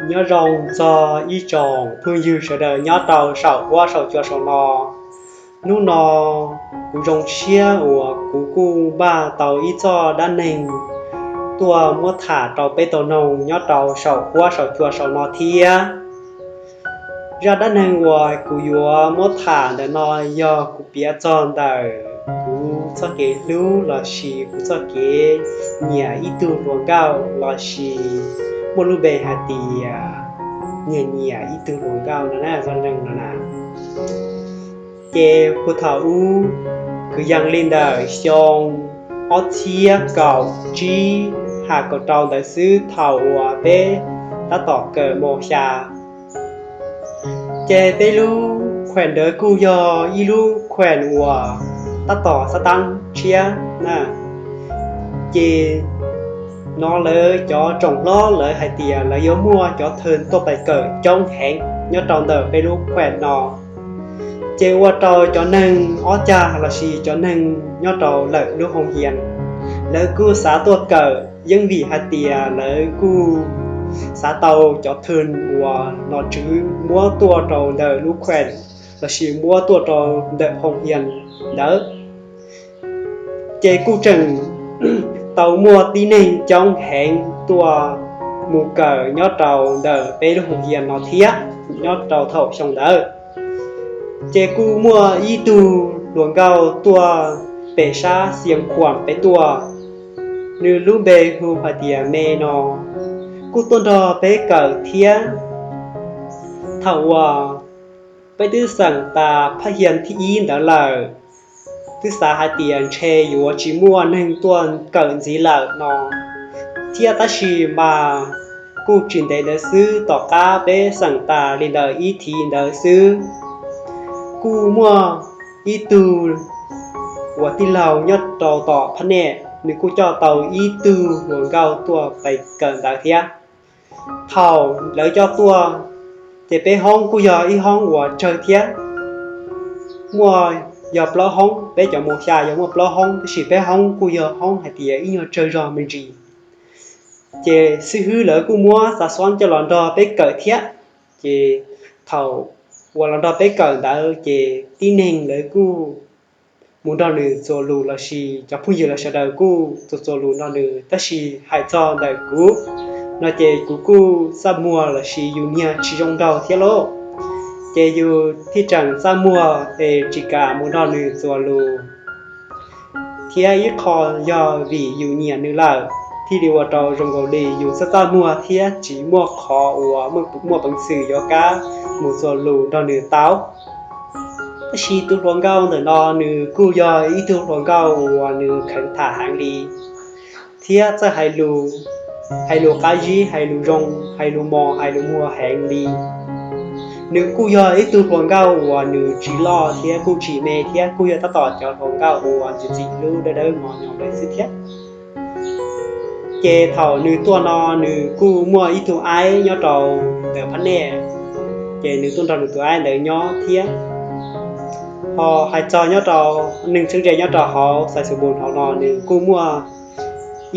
Nyob zoo txog ib tsoom phooj ywg sawv daws nyob rau saum huab saum cua saum no. Hnub no kuv zoo siab uas kuv kuj npaj tau ib txoj dab neeg tuaj muab tham rau peb tau mloog nyob rau saum huab saum cua saum no thiab. Zaj dab neeg uas kuv yuav muab tham ntawm no yog kuv piav txog ntawm kuv txoj kev hlub lossis kuv txoj kev nyiam ib tug hluas nkauj lossis muaj lub npe hais tias nyiam nyiam ib tug hluas nkauj no na, zaj neeg no na. Ces puag thaum ub, kwv yees li ntawm xyoo ob txhiab kaum tsib ham kaum rau ntawd xwb, thaum uas peb tab tom kawm mos xya, ces peb lub khuem ntawd kuj yog ib lub khuem uas tab tom xav taab tshiab na. Ces hnov lawv cov tsoom hlob lawv hais tias lawv yuav muaj cov thwm tuaj pais kawm coob heev nyob rau ntawm peb lub khuem no. Ces ua rau cov neeg ob cag lossis cov neeg nyob rau lawm lub hoo hias, lawv kuj xav tuaj kawm yeej vim hais tias lawv kuj xav tau cov thwm uas nom tswv muab tuaj rau ntawm lub khuem lossis muab tuaj rau ntawm hoo hias ntawd. Ces kuj tseem tau muaj tib neeg coob heev tuaj mus kawm nyob rau ntawm peb lub hoo hias no thiab nyob rau thaum xyoo ntawd. Ces kuj muaj ib tug hluas nkauj tuaj pem sab Xias Khuam pem tuaj, nws lub npe hu hais tias Me no, kuj tuaj nrog peb kawm thiab. Thaum uas peb twb xeem tas phab hias thib ib ntawd lawm, twb xav hais tias ntshe yuav tsis muaj neeg tuaj kawm ntxiv lawm no thiab, tab sis mas kuj tsis ntev ntawd xwb, tom qab peb xeem tas li ntawm ib thiv ntawd xwb, kuj muaj ib tug uas tij laug nyob rau tom phab nej, nws kuj coj tau ib tug hluas nkauj tuaj pais kawm ntawd thiab. Thaum lawv coj tuaj, ces peb hoob kuj yog ib hoob uas tsawg thiab, muaj yog plaub hoob, peb cov mos xya yog muaj plaub hoob, tab sis peb hoob kuj yog hoob hais tias ib nyuag tsawg zog me ntsis. Ces xib hwb lawv kuj muab xa xob coj los nrog peb kawm thiab. Ces thaum uas los nrog peb kawm ntawd ces tib neeg lawv kuj mus nrog nws txuas lus lossis cov phooj ywg lawv sawv daws kuj txuas txuas lus nrog nws, tab sis hais txog ntawm kuv no ces kuv kuj txaj muag lossis yus nyiag tsis zoo nraug thiab lauj. Ces yus thiaj tseem txaj muag es tsis kam mus nrog nws txuas lus. Thiab ib qho yog vim yus nyiam nws lawm, thiaj li ua rau zoo nkaus li yus txaj txaj muag thiab tsis muaj qhov uas muaj peev xwm yuav kam mus txuas lus nrog nws tau. Tab sis tus hluas nkauj ntawm no nws kuj yog ib tug hluas nkauj uas nws kheev tham heev li, thiab txawj hais lus, hais lus qab zib, hais lus zoo, hais lus mos, hais lus muag heev li. Nws kuj yog ib tug hluas nkauj uas nws tsis loj thiab kuj tsis me thiab, kuj yog tab tom cov hluas nkauj uas ntxim ntxim hlub dawb dawb mos nyoos ntawd xwb thiab. Ces thaum nws tuaj no nws kuj muaj ib tug aib nyob rau ntawm phab nej, ces nws tuaj nrog nws tus aib ntawd nyob thiab. Ho hais txog nyob rau neeg txheeb ze nyob rau hauv Xais Xus Npus hauv no nws kuj muaj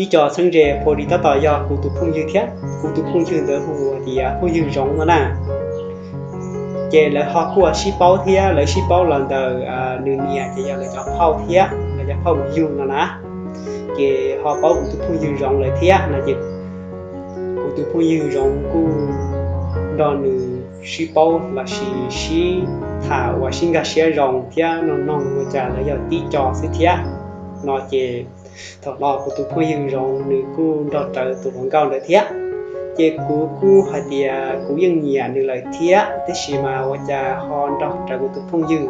ib co txheeb ze pha li tab tom yog kuv tus phooj ywg thiab, kuv tus phooj ywg ntawd hu tias phooj ywg Zoov no na. Ces lawv ho kuj sib paub thiab, lawv sib paub los ntawm nws niam ces yog lawv cov phauj thiab, lawv cov phauj mus yug no na. Ces ho paub kuv tus phooj ywg Zoov lawm thiab no ces kuv tus phooj ywg Zoov kuj nrog nws sib paub lossis sib tham uas sib nkag siab zoo thiab, noog noog ua cas lawv yog tib co xwb thiab no ces thaum no kuv tus phooj ywg Zoov nws kuj nrog rawv tus hluas nkauj ntawd thiab. Ces kuv kuj hais tias kuv yeej nyiam nws lawm thiab, tab sis mas ua cas ho nrog rawv kuv tus phooj ywg.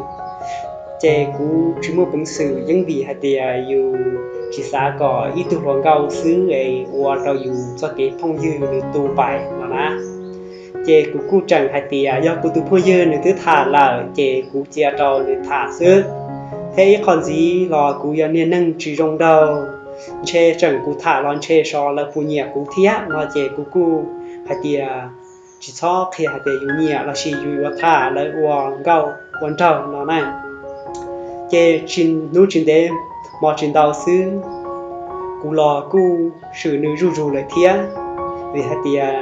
Ces kuv tsis muaj peev xwm yeej vim hais tias yus tsis xav kom ib tug hluas nkauj xwb es ua rau yus txoj kev phooj ywg nws tu pais no na. Ces kuv kuj tseem hais tias yog kuv tus phooj ywg nws twb tham lawm ces kuv cia rau nws tham xwb, thiab ib qho ntxiv los kuv yog niag neeg tsis zoo nraug, ntshe tseem kuv tham los ntshe so lawv puas nyiam kuv thiab no ces kuv kuj hais tias tsis txhob qhia hais tias yus nyiam lossis yus yuav tham lawv ua nkauj ua nraug no na. Ces tsis hnub tsis ntev, hmo tsis ntau xwb, kuv los kuj swm nws zuj zus lawm thiab, vim hais tias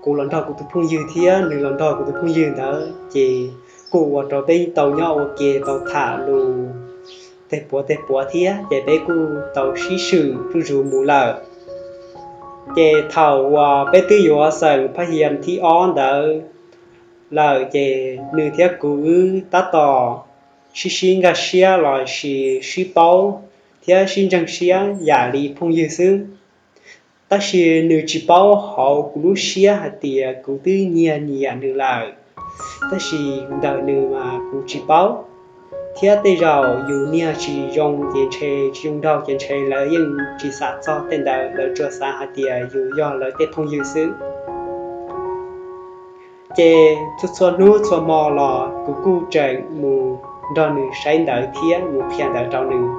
kuv los nrog kuv tus phooj ywg thiab nws los nrog kuv tus phooj ywg ntawd, ces kuj ua rau peb tau nyob ua ke tau tham lus tej puav tej puav thiab, ces peb kuj tau sib swm zuj zus mus lawm. Ces thaum uas peb twb yuav xeem phaj yas thib ob ntawd lawm, ces nws thiab kuv wb tab tom sib sib nkag siab los sis sib paub thiab sib ntseeg siab yam li phooj ywg xwb. Tab sis nws tsis paub hauv kuv lub siab hais tias kuv twb nyiag nyiam nws lawm, tab sis ntawm nws mas kuv tsis paub. Thiab tej zaum yus niag tsis zoo ces ntshe tsis zoo nraug ces ntshe lawv yeej tsis xav txog tej ntawd, lawv tsuas xav hais tias yus yog lawv tej phooj ywg xwb. Ces txhua txhua hnub txhua hmo los kuv kuj tseem mus nrog nws saib ntawv thiab mus qhia ntawv rau nws,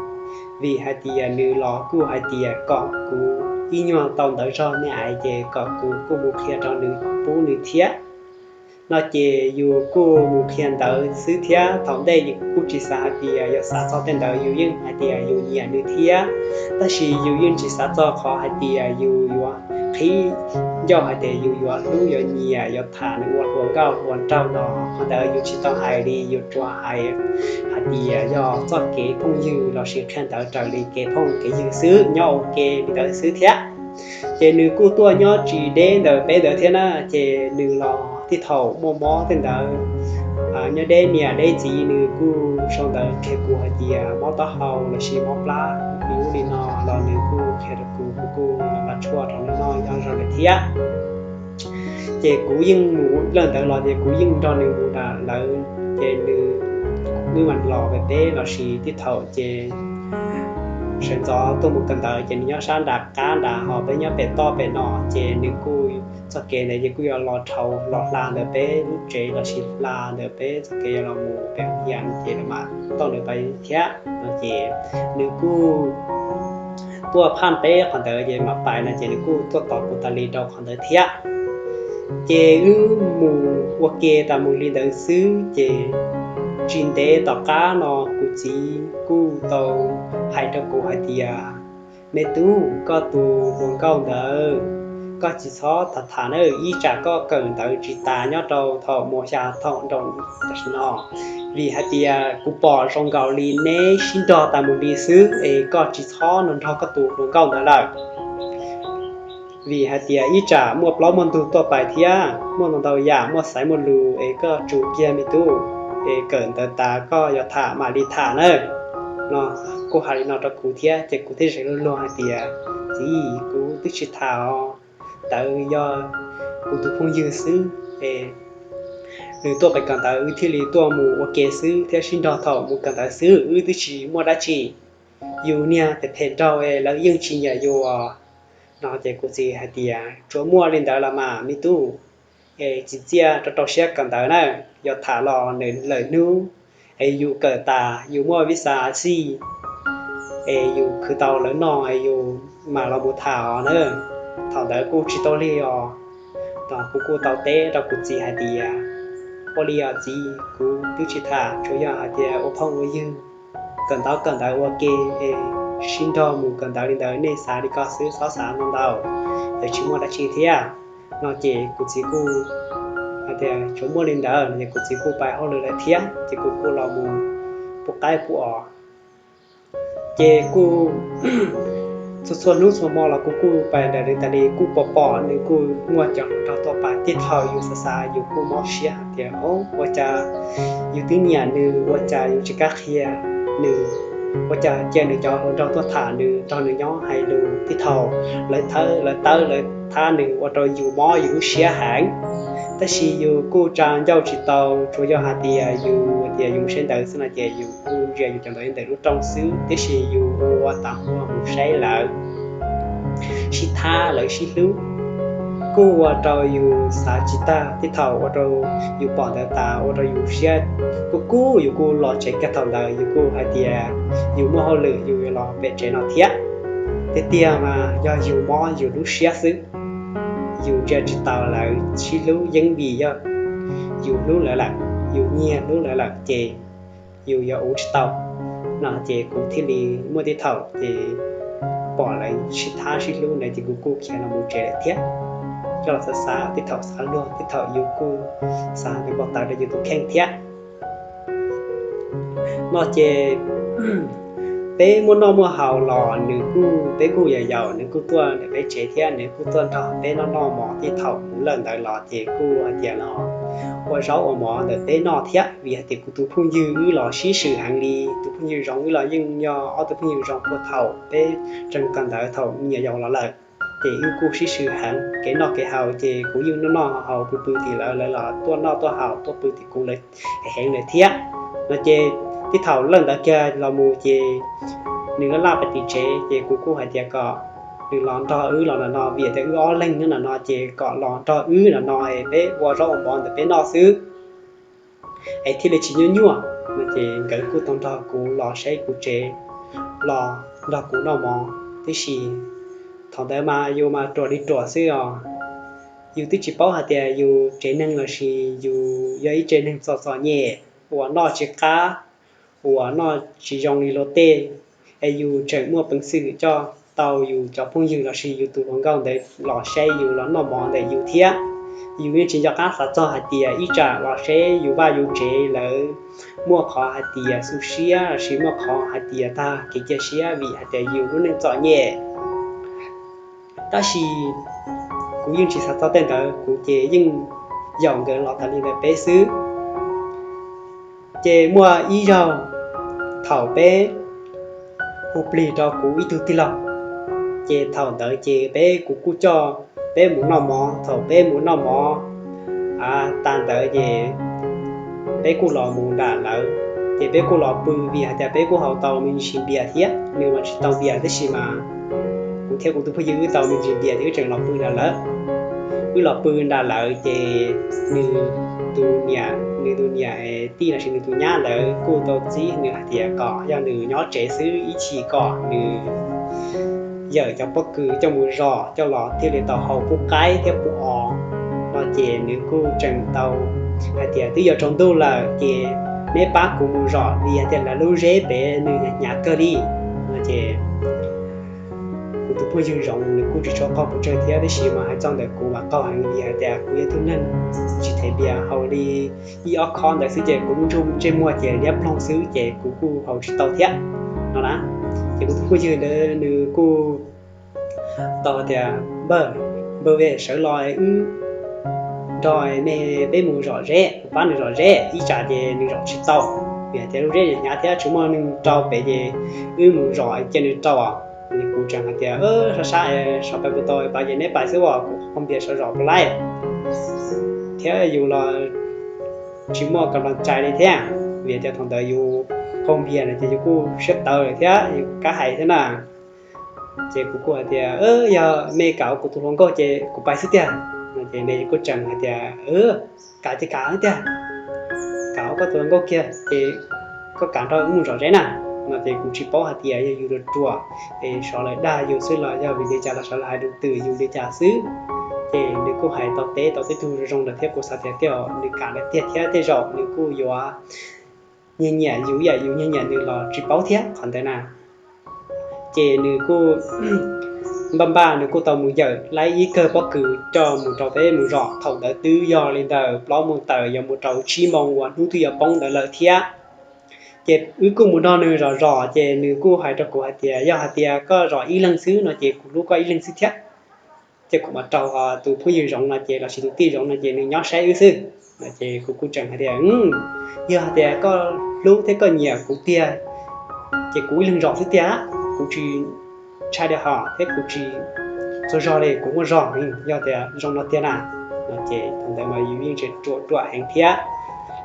vim hais tias nws los kuj hais tias kom kuv ib nyuag tau ntawv zog me ais ces kom kuv kuj mus qhia rau nws pub nws thiab. No ces yus kuj mus qhia ntawv xwb thiab thaum ntej yus kuj tsis xav hais tias yus xav txog tej ntawd, yus yeej hais tias yus nyiam nws thiab, tab sis yus yeej tsis xav txog qhov hais tias yus yuav qhib ncauj hais tias yus yuav hlub yuav nyiam yuav tham nws ua hluas nkauj hluas nraug no. Qhov ntawd yus tsis tau hais li, yus tsuas hais hais tias yog txoj kev phooj ywg los sis qhia ntawv raws li kev phooj kev ywg xwb, nyob ua ke li ntawd xwb thiab. Ces nws kuj tuaj nyob tsis deb ntawm peb ntawd thiab na, ces nws los tej thaum muaj mob tej ntawd, nyob deb niam deb txiv nws kuj sau ntawv qhia kuv hais tias mob taub hau los sis mob plab li ub li no los nws kuj qhia rau kuv, kuv kuj nqa tshuaj rau nws noj nyob zoo lawm thiab. Ces kuv yeej mus lawm ntawd los ces kuv yeej nrog nws mus lawm, ces nws, nws mas los pem peb los sis tej thaum ces sawv ntxov tuaj mus kawm ntawv ces nws nyob sab nram qab nrad ho peb nyob pem toj pem no, ces nws kuj txoj kev ntawd ces kuj yuav los dhau los hla ntawm peb lub tsev los sis hla ntawm peb txoj kev yuav los mus pem yas ces los mam tau ntawd pais thiab no ces nws kuj tuaj phaj peb qhov ntawd ces mam pais no ces nws kuj tuaj tos kuv tas li rau qhov ntawd thiab. Ces wb mus ua ke tas mus li ntawd xwb ces tsis ntev tom qab no kuv txiv kuj tau hais rau kuv hais tias, me tub, koj tus hluas nkauj ntawd koj tsis txhob tham tham na, ib tsam koj kawm ntawv tsis tas nyob rau thaum mus xya thaum nraum tam sim no, vim hais tias kuv pom zoo nkaus li neb sib nrog tas mus li xwb es koj tsis txhob nrog koj tus hluas nkauj ntawd lawm. Vim hais tias ib tsam muaj plaub muaj ntug tuaj pais thiab muaj ntau ntau yam muaj xaiv muaj lus es koj tsum kiag me tub, es kawm ntawv tas koj yuav tham mam li tham na. No kuj hais li no rau kuv thiab ces kuv thiaj zeem luag luag hais tias, txiv, kuv twb tsis tham os, ntawd yog kuv tus phooj ywg xwb es nws tuaj pem kawm ntawv wb thiaj li tuaj mus ua ke xwb thiab sib nrog thaum mus kawm ntawv xwb, wb twb tsis muaj dab tsi. Yus niag phem phem nraug es lawv yeej tsis nyiam yus. No ces kuv txiv hais tias, tsuas muaj li ntawd los mas me tub, es txiv txiaj rau rau siab kawm ntawv na, yuav tham los nws lawm hnub es yus kawm tas yus muaj vis xas xij es yus khwv tau lawv noj es yus mam los mus tham os na. Thaum ntawd kuj tsis tau lig os, kuv kuj tau teb rau kuv txiv hais tias, ua li os txiv, kuv twb tsis tham, tsuas yog hais tias ua phooj ua ywg, kawm ntaub kawm ntawv ua ke es sib nrog mus kawm ntawv li ntawd, nej xav li ko xwb, txhob xav ntau ntau, es tsis muaj dab tsi thiab. No ces kuv txiv kuj hais tias tsuas muaj li ntawd no ces kuv txiv kuj pais hauj lwm lawm thiab ces kuv kuj los mus pub qaib pub os. Ces kuj txhua txhua hnub txhua hmo los kuv kuj pais nram nws tas li kuj pom pom nws kuj muaj cov hluas nraug tuaj pais, tej thaum yus xav xav yus kuj mob siab hais tias, o, ua cas yus twb nyiam nws ua cas yus tsis kam qhia nws, ua cas cia nws cov hluas nraug tuaj tham nws nrog nws nyob hais lus, tej thaum lawv thawb lawv tawb lawv thab nws ua rau yus mob yus lub siab heev. Tab sis yus kuj tsa ncauj tsis tau, tsuas yog hais tias yus tias yus mus saib ntawv xwb no ces yus kuj ntsia yus cov ntawv ntawm lub rooj xwb, tiam sis yus ua tas muag mus saib lawv sib thab lawv sib hlub, kuj ua rau yus xav tsis tag. Tej thaum ua rau yus pom ntawv tas ua rau yus siab kub kub, yus kuj los tsev kiag thaum ntawd, yus kuj hais tias yus muaj hauj lwm yus yuav los pem tsev no thiab. Tiag tiag mas yog yus mob yus lub siab xwb, yus ntsia tsis tau lawv sib hlub, yeej vim yog yus hlub lawv lawm, yus nyiag hlub lawv lawm ces yus yuav ua tsis tau. No ces kuv thiaj li muaj tej thaum ces pom lawv sib thab sib hlub ntawd ces kuv kuj khiav los mus tsev lawm thiab. rau xav xav tej thaum xav luag tej thaum yus kuj xav npau taws rau yus tus kheej thiab. No ces peb muaj noj muaj haus los nws kuj, peb kuj yog yaus, nws kuj tuaj ntawm peb tsev thiab nws kuj tuaj nrog peb noj noj mov tej thaum mus lawm ntawd los ces kuj hais tias los ua zaub ua mov ntawm peb noj thiab vim hais tias kuv tus phooj ywg wb los sib swm heev li. Tus phooj ywg Zoov wb los yeej yog ob tug phooj ywg zoo puag thaum peb tseem kawm ntawv thaum me nyuam yaus los lawm. Ces wb kuj sib swm heev, kev noj kev haus ces kuv yeej noj noj haus pw pw tim lawv, lawv los tuaj noj tuaj haus tuaj pw tim kuv lawv heev lawm thiab. No ces tej thaum lawm ntawd kiag los mus ces nws laj laj pais tim tsev ces kuv kuj hais tias kom nws los nrog wb los no no vim tias wb ob leeg nyob no no ces kom los nrog wb no no es peb ua zaub ua mov ntawm peb noj xwb es thiaj li tsis nyuaj nyuaj. No ces nkawd kuj tau nrog kuv los saib kuv tsev, los nrog kuv noj mov tib si. Thaum ntawd mas yus mas ruam li ruam xwb os. Yus twb tsis paub hais tias yus tsev neeg lossis yus yog ib tsev neeg txom txom nyem uas noj tsis qab, uas noj tsis zoo li luag tej, es yus tseem muaj peev xwm coj tau yus cov phooj ywg lossis yus tus hluas nkauj ntawd los saib yus los noj mov ntawm yus thiab. Yus yeej tsis nco qab xav txog hais tias ib tsam los saib yus vaj yus tsev lawv muaj qhov hais tias xu siab lossis muaj qhov hais tias tag kev cia siab vim hais tias yus lub neej txom nyem. Tab sis kuv yeej tsis xav txog tej ntawd, kuv ces yeej yaum nkawd los tas li ntawm peb xwb. Ces muaj ib zaug thaum peb hu plig rau kuv ib tug tij laug, ces thaum ntawd ces peb, kuv kuj coj peb mus noj mov. Thaum peb mus noj mov tas ntawd ces peb kuj los mus nram lawv, ces peb kuj los pw vim hais tias peb kuj haus tau me ntsis npias thiab, nws mas tsis tau npias tab sis mas kuv thiab kuv tus phooj ywg wb tau me ntsis npias ces wb tseem los pw nram lawv. Wb los pw nram lawv ces nws tus niam, nws tus niam tij lossis nws tus nyab ntawd kuj tau txib nws hais tias kom yog nws nyob tsev xwb ib chim kom nws yawm cov pob kws coj mus zom coj los thiaj li tau haus pub qaib thiab pub os. No ces nws kuj tseem tau hais tias twb yuav tsaus ntuj lawm ces neb pab kuv mus zom vim hais tias lawv lub zeb pem nws hnyav kawg li. No ces kuv tus phooj ywg Zoov nws kuj tsis tshua qaug pes tsawg thiab tab sis mas hais txog ntawm kuv mas qaug heev li hais tias kuv yog tug neeg tsis them npias, haus li ib ob khob ntawd xwb ces kuv lub ntsej muag ces liab ploog xwb ces kuv kuj haus tsis tau thiab no na. Ces kuv tus phooj ywg ntawd nws kuj tau tias npawg, npawg, sawv los wb nrog me peb mus zom zeb, kuv pab nws zom zeb, ib tsam ces nws zom tsis tau, vim hais tias lub zeb hnyav thiab tsis muaj neeg rau pem ces wb mus zom cia nws rau. Kuv tseem hais tias sab sab, sov pais puas tau, pais ces neb pais xwb os, kuv qaug npias sov zom puas laij. Thiab yus los tsis muaj kam los cai li thiab, vim tias thaum ntawd yus qaug npias no ces yus kuj siab tawv lawm thiab yus kuj kab hais thiab na. Ces kuv kuj hais tias yog me kam ua kuv tus hluas nkauj ces kuv pais xwb tiag. No ces nws kuj tseem hais tias kam ces kam tiag, kam ua koj tus hluas nkauj kiag ces koj kam nrog wb mus zom zeb na. No ces kuv tsis paub hais tias yog yus ruam ruam es sov lawv dag yus xwb los yog vim li cas los sov lawv hais lus twm yus li cas xwb. Ces nws kuj hais tau teb tau tej tug zoo zoo lawm thiab kuv xav tias tej zaum nws kam lawm tiag thiab tej zaum nws kuj yuav nyiag nyiam yus ib yam yus nyiag nyiam nws los tsis paub thiab qhov ntawd na. Ces nws kuj npaj npaj nws kuj tau mus yawm laib ib kawg pob kws coj mus rau peb mus zom. Thaum ntawd twb yog li ntawm plaub moos tawm yuav mus rau tsib moos uas hnub twb yuav poob ntawd lawm thiab. Ces wb kuj mus nrog nws zom zom ces nws kuj hais rau kuv hais tias yog hais tias koj zom ib leeg xwb no ces kuv hlub koj ib leeg xwb thiab. Ces kuv mam rau tus phooj ywg Zoov no ces lossis tus tij Zoov no ces nws nyob saib wb xwb. Ces kuv kuj tseem hais tias yog hais tias koj hlub thiab koj nyiam kuv tiag ces kuv ib leeg zom xwb tiag, kuv tsis ntshai li hos thiab kuv tsis txaug zog li, kuv muaj zog, yog tias zoo no tiag na. No ces thaum ntawd mas yus yeej tseem ruam ruam heev thiab,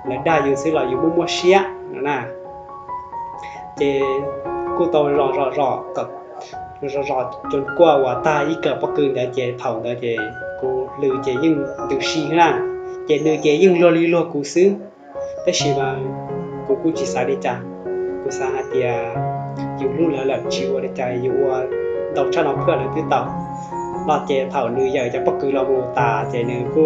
lawv dag yus xwb los yus muaj muaj siab no na. Ces kuj tau zom zom zom kom zom zom cov kuaj uas tag ib kawm pob kws ntawd ces thaum ntawd ces kuv lwm ces yeej ntws si na, ces nws ces yeej luag li luag kuv xwb. Tab sis mas kuv kuj tsis xav li cas, kuv xav hais tias yus hlub lawv lawm tsis ua li cas, yus ua ntau tshaj no phwj lawv twb tau. No ces thaum nws yawm cov pob kws los mus tas ces nws kuj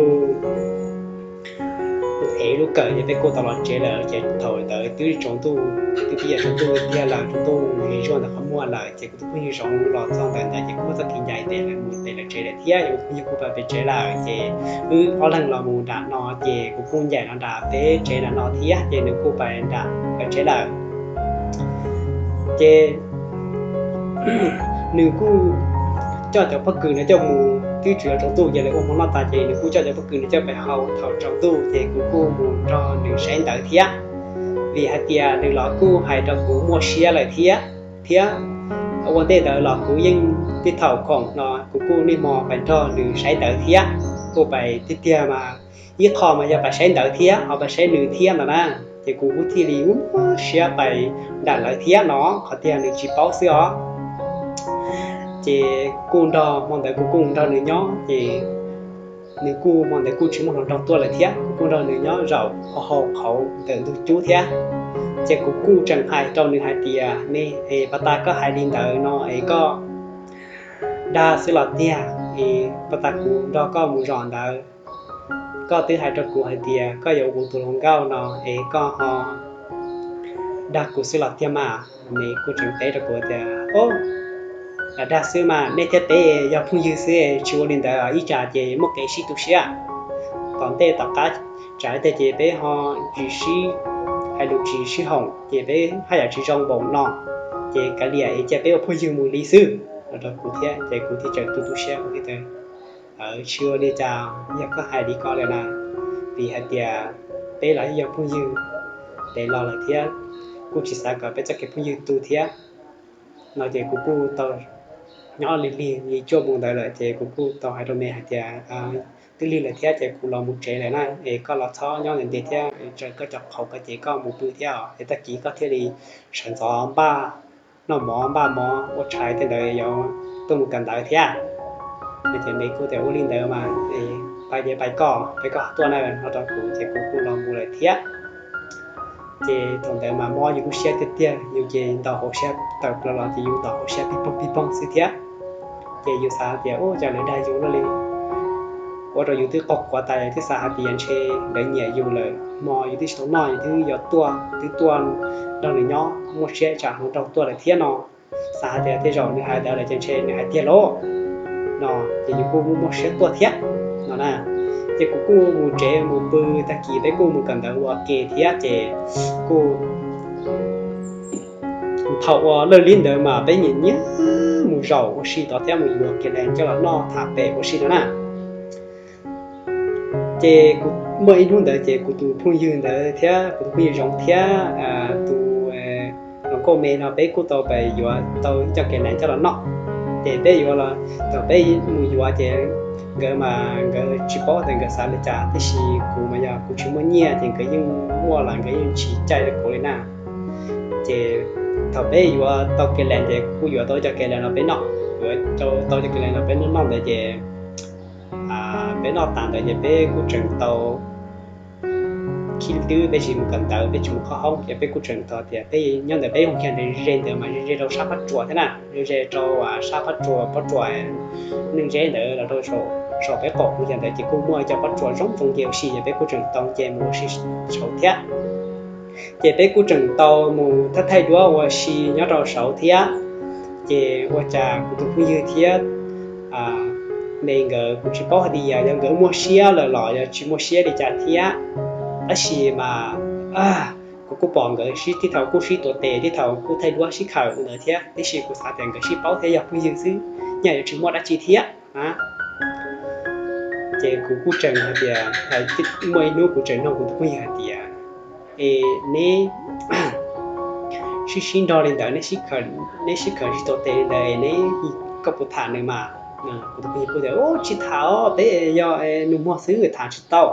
ev lub kawm ces peb kuj tau los tsev lawm. Ces thaum ntawd twb tsaus ntuj, twb tsaus ntuj tiag lawm, tsaus ntuj zuag ntawm qhov muag lawm, ces kuv tus phooj ywg Zoov los txog ntawm ntawd ces kuj muab txoj kev ncai tes lawv mus tes lawv tsev lawm thiab. Ces kuv tus phooj ywg kuj pais pem tsev lawm, ces wb ob leeg los mus nram no, ces kuv kuj ncaim los nram peb tsev nram no thiab, ces nws kuj pais nram pem tsev lawm. Ces nws kuj coj cov pob kws no coj mus, twb tsaus ntuj ces lawv ua hmo noj tas ces nws kuj coj cov pob kws no coj pais hau thaum tsaus ntuj, ces kuv kuj mus nrog nws saib ntawv thiab. Vim hais tias nws los kuj hais rau kuv muaj siab lawm thiab, thiab ua ntej ntawd los kuv yeej, tej thaum khoom no kuv kuj niaj hmo pais nrog nws saib ntawv thiab, kuj pais tiag tiag mas ib qho mas yog pais saib ntawv thiab ho pais saib nws thiab no na. Ces kuv kuj thiaj li muaj siab pais nram lawv thiab no, qhov tiag nws tsis paub xwb os. Ces kuj nrog hmo ntawd kuv kuj nrog nws nyob, ces nws kuj hmo ntawd kuj tsis muaj hluas nraug tuaj lawm thiab, kuv kuj nrog nws nyob zaum hauv qhov ntawm ntug cub thiab. Ces kuv kuj tseem hais rau nws hais tias, me, es pas tas koj hais li ntawd no es koj dag xwb los tiag, es pas tas kuv nrog koj mus zaum ntawd, koj twb hais rau kuv hais tias koj yuav ua kuv tus hluas nkauj no es koj ho dag kuv xwb los tiag mas. Nws kuj tseem teb rau kuv tias, o, dag xwb mas, nej thiab peb yog phooj ywg xwb, tsis ua li ntawd ib tsam ces muaj kev sib tu siab. Tom ntej tom qab tsam tej ces peb ho tsis sib hais lus tsis sib haum ces peb haj yam tsis zoo npaum no, ces kav liam es cia peb ua phooj ywg mus li xwb, no rau kuv thiab. Ces kuv thiaj tseem tu tu siab, kuv thiaj tias, tsis ua li cas, yog koj hais li ko lawm na, vim hais tias peb los yeej yog phooj ywg ntev los lawm thiab, kuj tsis xav kom peb txoj kev phooj ywg tu thiab no. Ces kuv kuj tau nyob lig lig li cuaj moos ntawd lawm ces kuv kuj tau hais rau me hais tias, twb lig lawm thiab ces kuv los mus tsev lawm na, es koj los txhob nyob ntev ntev thiab, tsam koj cov qhaus ko ces koj mus pw thiab os, es tag kis koj thiaj li sawv ntxov npaj noj mov npaj mov ua tshais tej ntawd yuav tuaj mus kawm ntawv thiab. Ces me kuj tias ua li ntawd mas, pais ces pais koj, pais koj tuaj na, no rau kuv ces kuv kuj los mus lawm thiab. Ces thaum ntawd mas mob yus lub siab tiag tiag, yus ces ntaus hauv siab tawm plaws los ces yus ntaus hauv siab pib poog pib poog xwb thiab. Ces yus xav tias ua cas lawv dag yus luaj li, ua rau yus twb qaug quav tas, twb xav hais tias ntshe lawv nyiam yus lawm, hmo yus twb tsis tau noj yus twb yuav tuaj, twb tuaj nrog nws nyob muaj siab tsam hluas nraug tuaj lawm thiab no. Xav hais tias tej zaum nws hais ntawd lawm ces ntshe nws hais tiag lauj no, ces yus kuj muaj siab tuaj thiab no na. Ces kuv kuj mus tsev mus pw, tag kis peb kuj mus kawm ntawv ua ke thiab ces kuj thaum uas laj lib ntawd mas peb nyiam nyiam mus zaum ua si tod thiab mus yuav kev lees coj los noj tham pem ua si no na. Ces kuv muaj ib hnub ntawd ces kuv tus phooj ywg ntawd thiab kuv tus phooj ywg Zoov thiab tus hluas nkauj me no peb kuj tau pais yuav tau ib co kev lees coj los noj. Ces peb yuav los, thaum peb mus yuav ces nkawd mas nkawd tsis paub tias nkawd xav li cas, tiam sis kuv mas yog kuv tsis muaj nyiaj ces nkawd yeej muaj los nkawd yeej tsis caij rau kuv li na. Ces thaum peb yuav tau kev lees ces kuv yuav tau ib co kev lees no peb noj, yuav tau ib co kev lees no peb noj noj ntawd ces peb noj tas ntawd ces peb kuj tseem tau khib twb peb tsis mus kawm ntawv, peb tsis mus khob hoob ces peb kuj tseem tau tias peb nyob ntawd peb mus kiag ntawd ze ntawd mas ze rau sab phab tsua thiab na, ze rau sab phab tsua, phab tsua neej zeb ntawd los rau saum peb qaum mus kiag ntawd ces kuj muaj ib co phab tsua zoo zoo nce ua si ces peb kuj tseem tau nce mus ua si saud thiab. Ces peb kuj tseem tau mus thaij thaij duab ua si nyob rau saud thiab. Ces ua cas kuv tus phooj ywg thiab me nkawd kuv tsis paub hais tias yog nkawd muaj siab lawm los yog tsis muaj siab li cas thiab, tab sis mas kuv kuj pom nkawd sib, tej thaum kuj sib tuav tes, tej thaum kuj thaij duab sib khawm ntawd thiab, tiam sis kuv xav tias nkawd sib paub thiab yog phooj ywg xwb, nyaj yuav tsis muaj dab tsi thiab na. Ces kuv kuj tseem hais tias, muaj ib hnub kuv tseem nug kuv tus phooj ywg hais tias, es neb sib sib nrog li ntawd, neb sib khawm sib tuav tes li ntawd es neb, koj puas tham nws mas? Kuv tus phooj ywg kuj tias, tsis tham os, peb yog nus muag xwb tham tsis tau.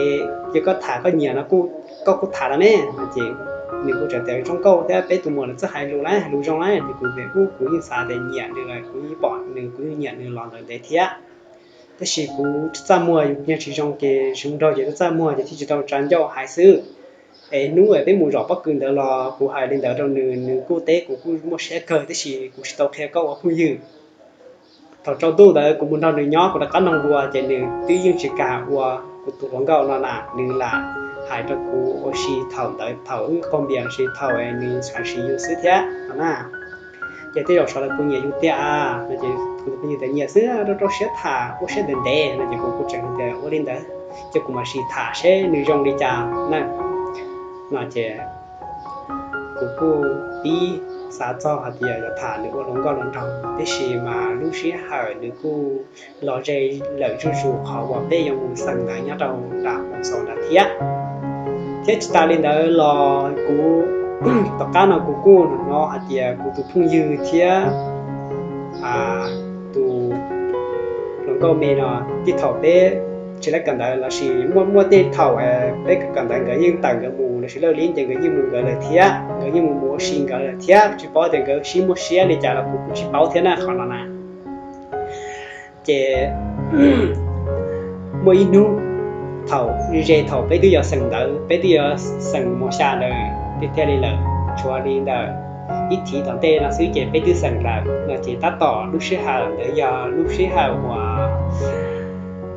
Es yog koj tham koj nyiam no koj kuj tham los ne. Ces nws kuj tseem tias zoo nkauj thiab, peb tus muam lawv txawj hais lus lawm, hais lus zoo lawm. Ces kuv tias kuv yeej xav tias nyiam nws lawm, kuv yeej pom nws, kuv yeej nyiam nws los ntawm ntev thiab. Tab sis kuv txaj muag, yus nyaj tsis zoo ces zoo nraug ces txaj muag ces thiaj tsis tau tsa ncauj hais xwb. Es hnub uas peb mus zom pob kws ntawd los kuv hais li ntawd rau nws, nws kuj teb kuv kuj muaj siab kawg, tab sis kuv tsis tau qhia koj ua phooj ywg. Thaum tsaus ntuj ntawd kuv mus nrog nws nyob, kuv rov qab nug dua ces nws twb yeej tsis kam ua kuv tus hluas nkauj no na nws lam hais rau kuv ua si thaum ntawd, thaum wb qaug npias los sis thaum nws xav sim yus xwb thiab no na. Ces tej zaum sawv daws puas nyiam yus tiag no ces kuv tus phooj ywg tias nyiam xwb, rau rau siab tham ua siab ntev ntev no ces kuv kuj tseem tias ua li ntawd ces kuv mam sim tham seb nws zoo li cas na. No ces kuv kuj pib xav txog hais tias yuav tham nws ua hluas nkauj hluas nraug, tiam sis mas lub sij hawm nws kuj los ze lawm zuj zus qhov uas peb yuav mus xeem ntawv nyob rau nram Hmoob Xos ntawd thiab. Thiab tsis tas li ntawd los kuv, tom qab no kuv kuj hnov hais tias kuv tus phooj ywg thiab tus hluas nkauj me no, tib thaum peb tsis tau kawm ntawv los sis muaj muaj tej thaum peb kawm ntawv nkawd yeej tawm nkawd mus los sis lawj li ces nkawd yeej mus nkawd lawm thiab, nkawd yeej mus mus ua si nkawd lawm thiab, tsis paub tias nkawd sib muaj siab li cas los kuv kuj tsis paub thiab na qhov no na. Ces muaj ib hnub thaum ze thaum peb twb yuav xeem ntawv, peb twb yuav xeem mos xya ntawd tiag tiag li lawm, tshuav li ntawm ib thiv tom ntej no xwb ces peb twb xeem lawm no ces tab tom lub sij hawm ntawd yog lub sij hawm uas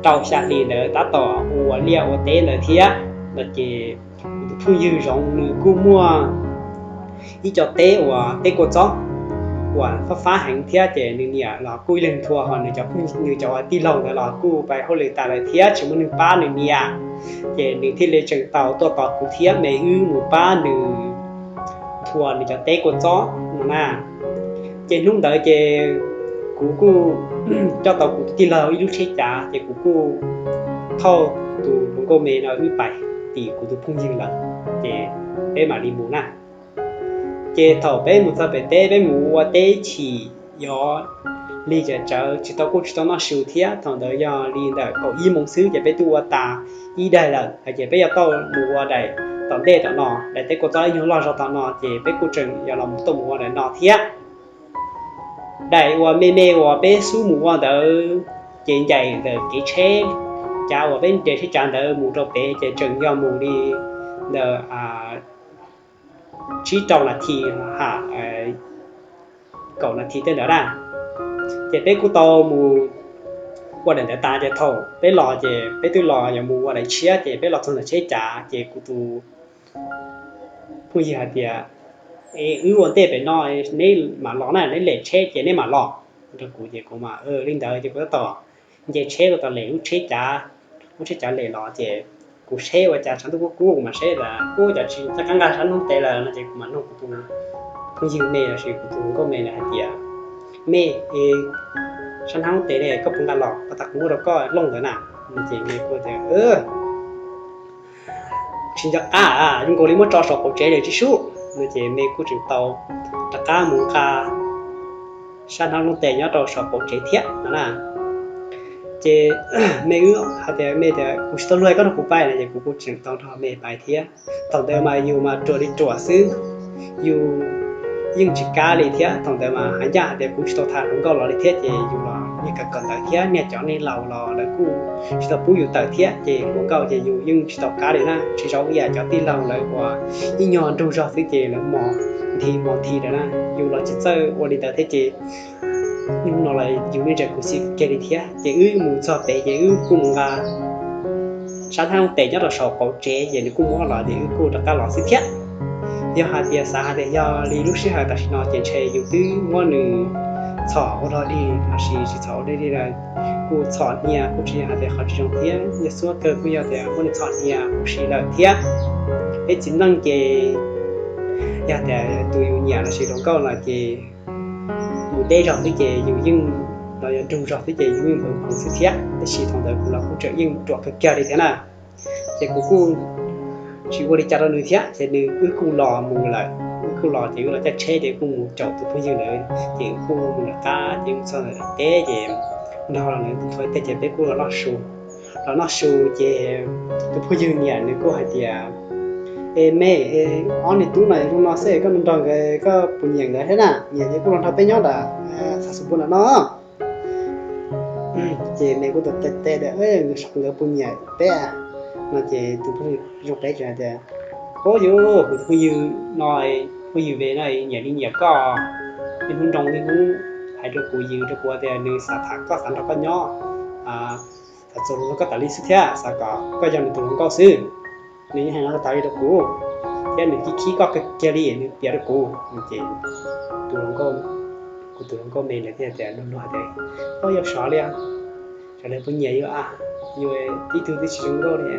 rau xya hli ntawd tab tom ua liaj ua teb ntawd thiab no ces kuv tus phooj ywg Zoov nws kuj muaj ib co teb uas teb kua txob uas fab fab heev thiab ces nws niam los kuj ib leeg nthua ho nws cov, nws cov tij laug ntawd los kuj pais hauj lwm tas lawm thiab tsis muaj neeg pab nws niam. Ces nws thiaj li tseem tau tuaj tos kuv thiab me wb mus pab nws nthua nws cov teb kua txob no na. Ces hnub ntawd ces kuv kuj coj tau kuv tus tij laug ib lub tsheb cav ces kuv kuj thauj tus hluas nkauj me no wb pais tim kuv tus phooj ywg lawm, ces peb mam li mus na. Ces thaum peb mus txog pem teb peb mus ua teb chim yov lig tsawv tsawv tsis tau kuj tsis tau noj su thiab, thaum ntawd yog li ntawm kaum ib moos xwb ces peb twb ua tas ib daim lawm hais tias peb yuav tau mus ua daim tom ntej tom no, daim teb kua txob ib nyuag loj zog tom no ces peb kuj tseem yuav los tuaj mus ua daim no thiab. Daim uas me me uas peb xub mus ua ntawd ces ncaim ntawm kev tsheb cav uas peb nres tsheb cav ntawd mus rau pem ces tseem yog mus li ntawm tsib rau nas this, kaum nas this tej ntawd na. Ces peb kuj tau mus ua daim ntawd tas ces thaum peb los ces peb twb los yuav mus ua daim tshiab ces peb los txog ntawm tsheb cav ces kuv tus phooj ywg hais tias, wb ua ntej pem no, neb mam los na, neb lem tsheb ces neb mam los rau kuv ces kuv mam li ntawd ces kuv tab tom nce tsheb los tom lem lub tsheb cav, lub tsheb cav lem los ces kuv saib ua cas tshav ntuj kub kub kuv mam saib tas ub cov tsis nqa sab hnub tes lawm no ces kuv mam nug kuv tus phooj ywg me los sis kuv tus nkauj me na hais tias, me, sab hnub tes ne koj puas nqa los pas tas kuv muab rau koj looj ntawd na. Ces me kuj tias, tsis nco qab, zoo nkaus li muab tso saum qaum tsev lawm tsis sub no ces me kuj tseem tau rov qab mus nqa sab hnub looj tes nyob rau saum qaum tsev thiab no na. Ces me wb hais tias, me tias kuv tsis tau luag koj nrog kuv pais no ces kuv kuj tseem tau nrog me pais thiab. Thaum ntawd mas yus mas ruam li ruam xwb, yus yeej tsis kav li thiab. Thaum ntawd mas hais ncaj hais tias kuv tsis tau tham hluas nkauj los li thiab ces yus los niag kawm kawm ntawv thiab niag cov neeg laus los lawv kuj tsis tau pub yus tawm thiab ces hluas nkauj ces yus yeej tsis tau kav li na, tsis zoo ib yam cov tij laug lawv uas ib nyuag nrug zog xwb ces lawv mos nthi mos nthi lawm na. Yus los tsis txawj ua li ntawd thiab ces hnub no los yus yeej tseem khuv xim kiag li thiab. Ces wb mus txog pem ces wb kuj mus nqa sab hnub looj tes nyob rau saum qaum tsev ces nws kuj muab los ces wb kuj rov qab los xwb thiab. Yog hais tias xav hais tias yog li lub sij hawm tam sim no ces ntshe yus twb muab nws txhom ua dog dig los sis tsis txhom ua dog dig lawm, kuj txhom hnia kuj tsis yog hais tias qhov tsis zoo thiab. Yog xub kawg kuj yog tias muab nws txhom hnia huv si lawm thiab. Peb txiv neej ces yog tias tus yus nyiam los sis hluas nkauj no ces mus deb zog xwb ces yus yeej, los yog nrug zog xwb ces yus yeej npawg npawg xwb thiab. Tab sis thaum ntawd kuv los kuj tseem yeej ruam kawg kiag li thiab na. Ces kuv kuj tsis ua li cas rau nws thiab ces nws, wb kuj los mus lawm, wb kuj los ces wb los caij tsheb ces kuj mus caum tus phooj ywg ntawd ces wb kuj mus lawm qab ces mus txog ntawm teb ces nrog los nws tus thuav teg ces peb kuj los noj su. Los noj su ces tus phooj ywg niam nws kuj hais tias, e me, ob niag tub no zoo no xwb koj nrog nkawd koj puas nyiam nkawd thiab na, nyiam ces kuj los nrog peb nyob ntawm xav xus npua ntawm no. Ces me kuj tau teb tias, nkawd puas nyiam peb no ces tus phooj ywg zoo qe tseem hais tias, o yus, kuv tus phooj ywg no, phooj ywg ve no nyiam li nyiam koj, niaj hnub nroo niaj hnub hais rau kuv yws rau kuv tias nws xav tham koj xav nrog koj nyob, txog hluas nraug koj tas li xwb thiab xav kom koj yog nws tus hluas nkauj xwb. Nws yeej hais no tas li rau kuv, thiab nws khib khib koj kawg kiag li, nws piav rau kuv. Ces tus hluas nkauj, kuv tus hluas nkauj me ntawd thiaj tias luag luag tias, Ua yog sov li, sov li puas nyiam yus a, yus ib tug twb tsis zoo nkauj li.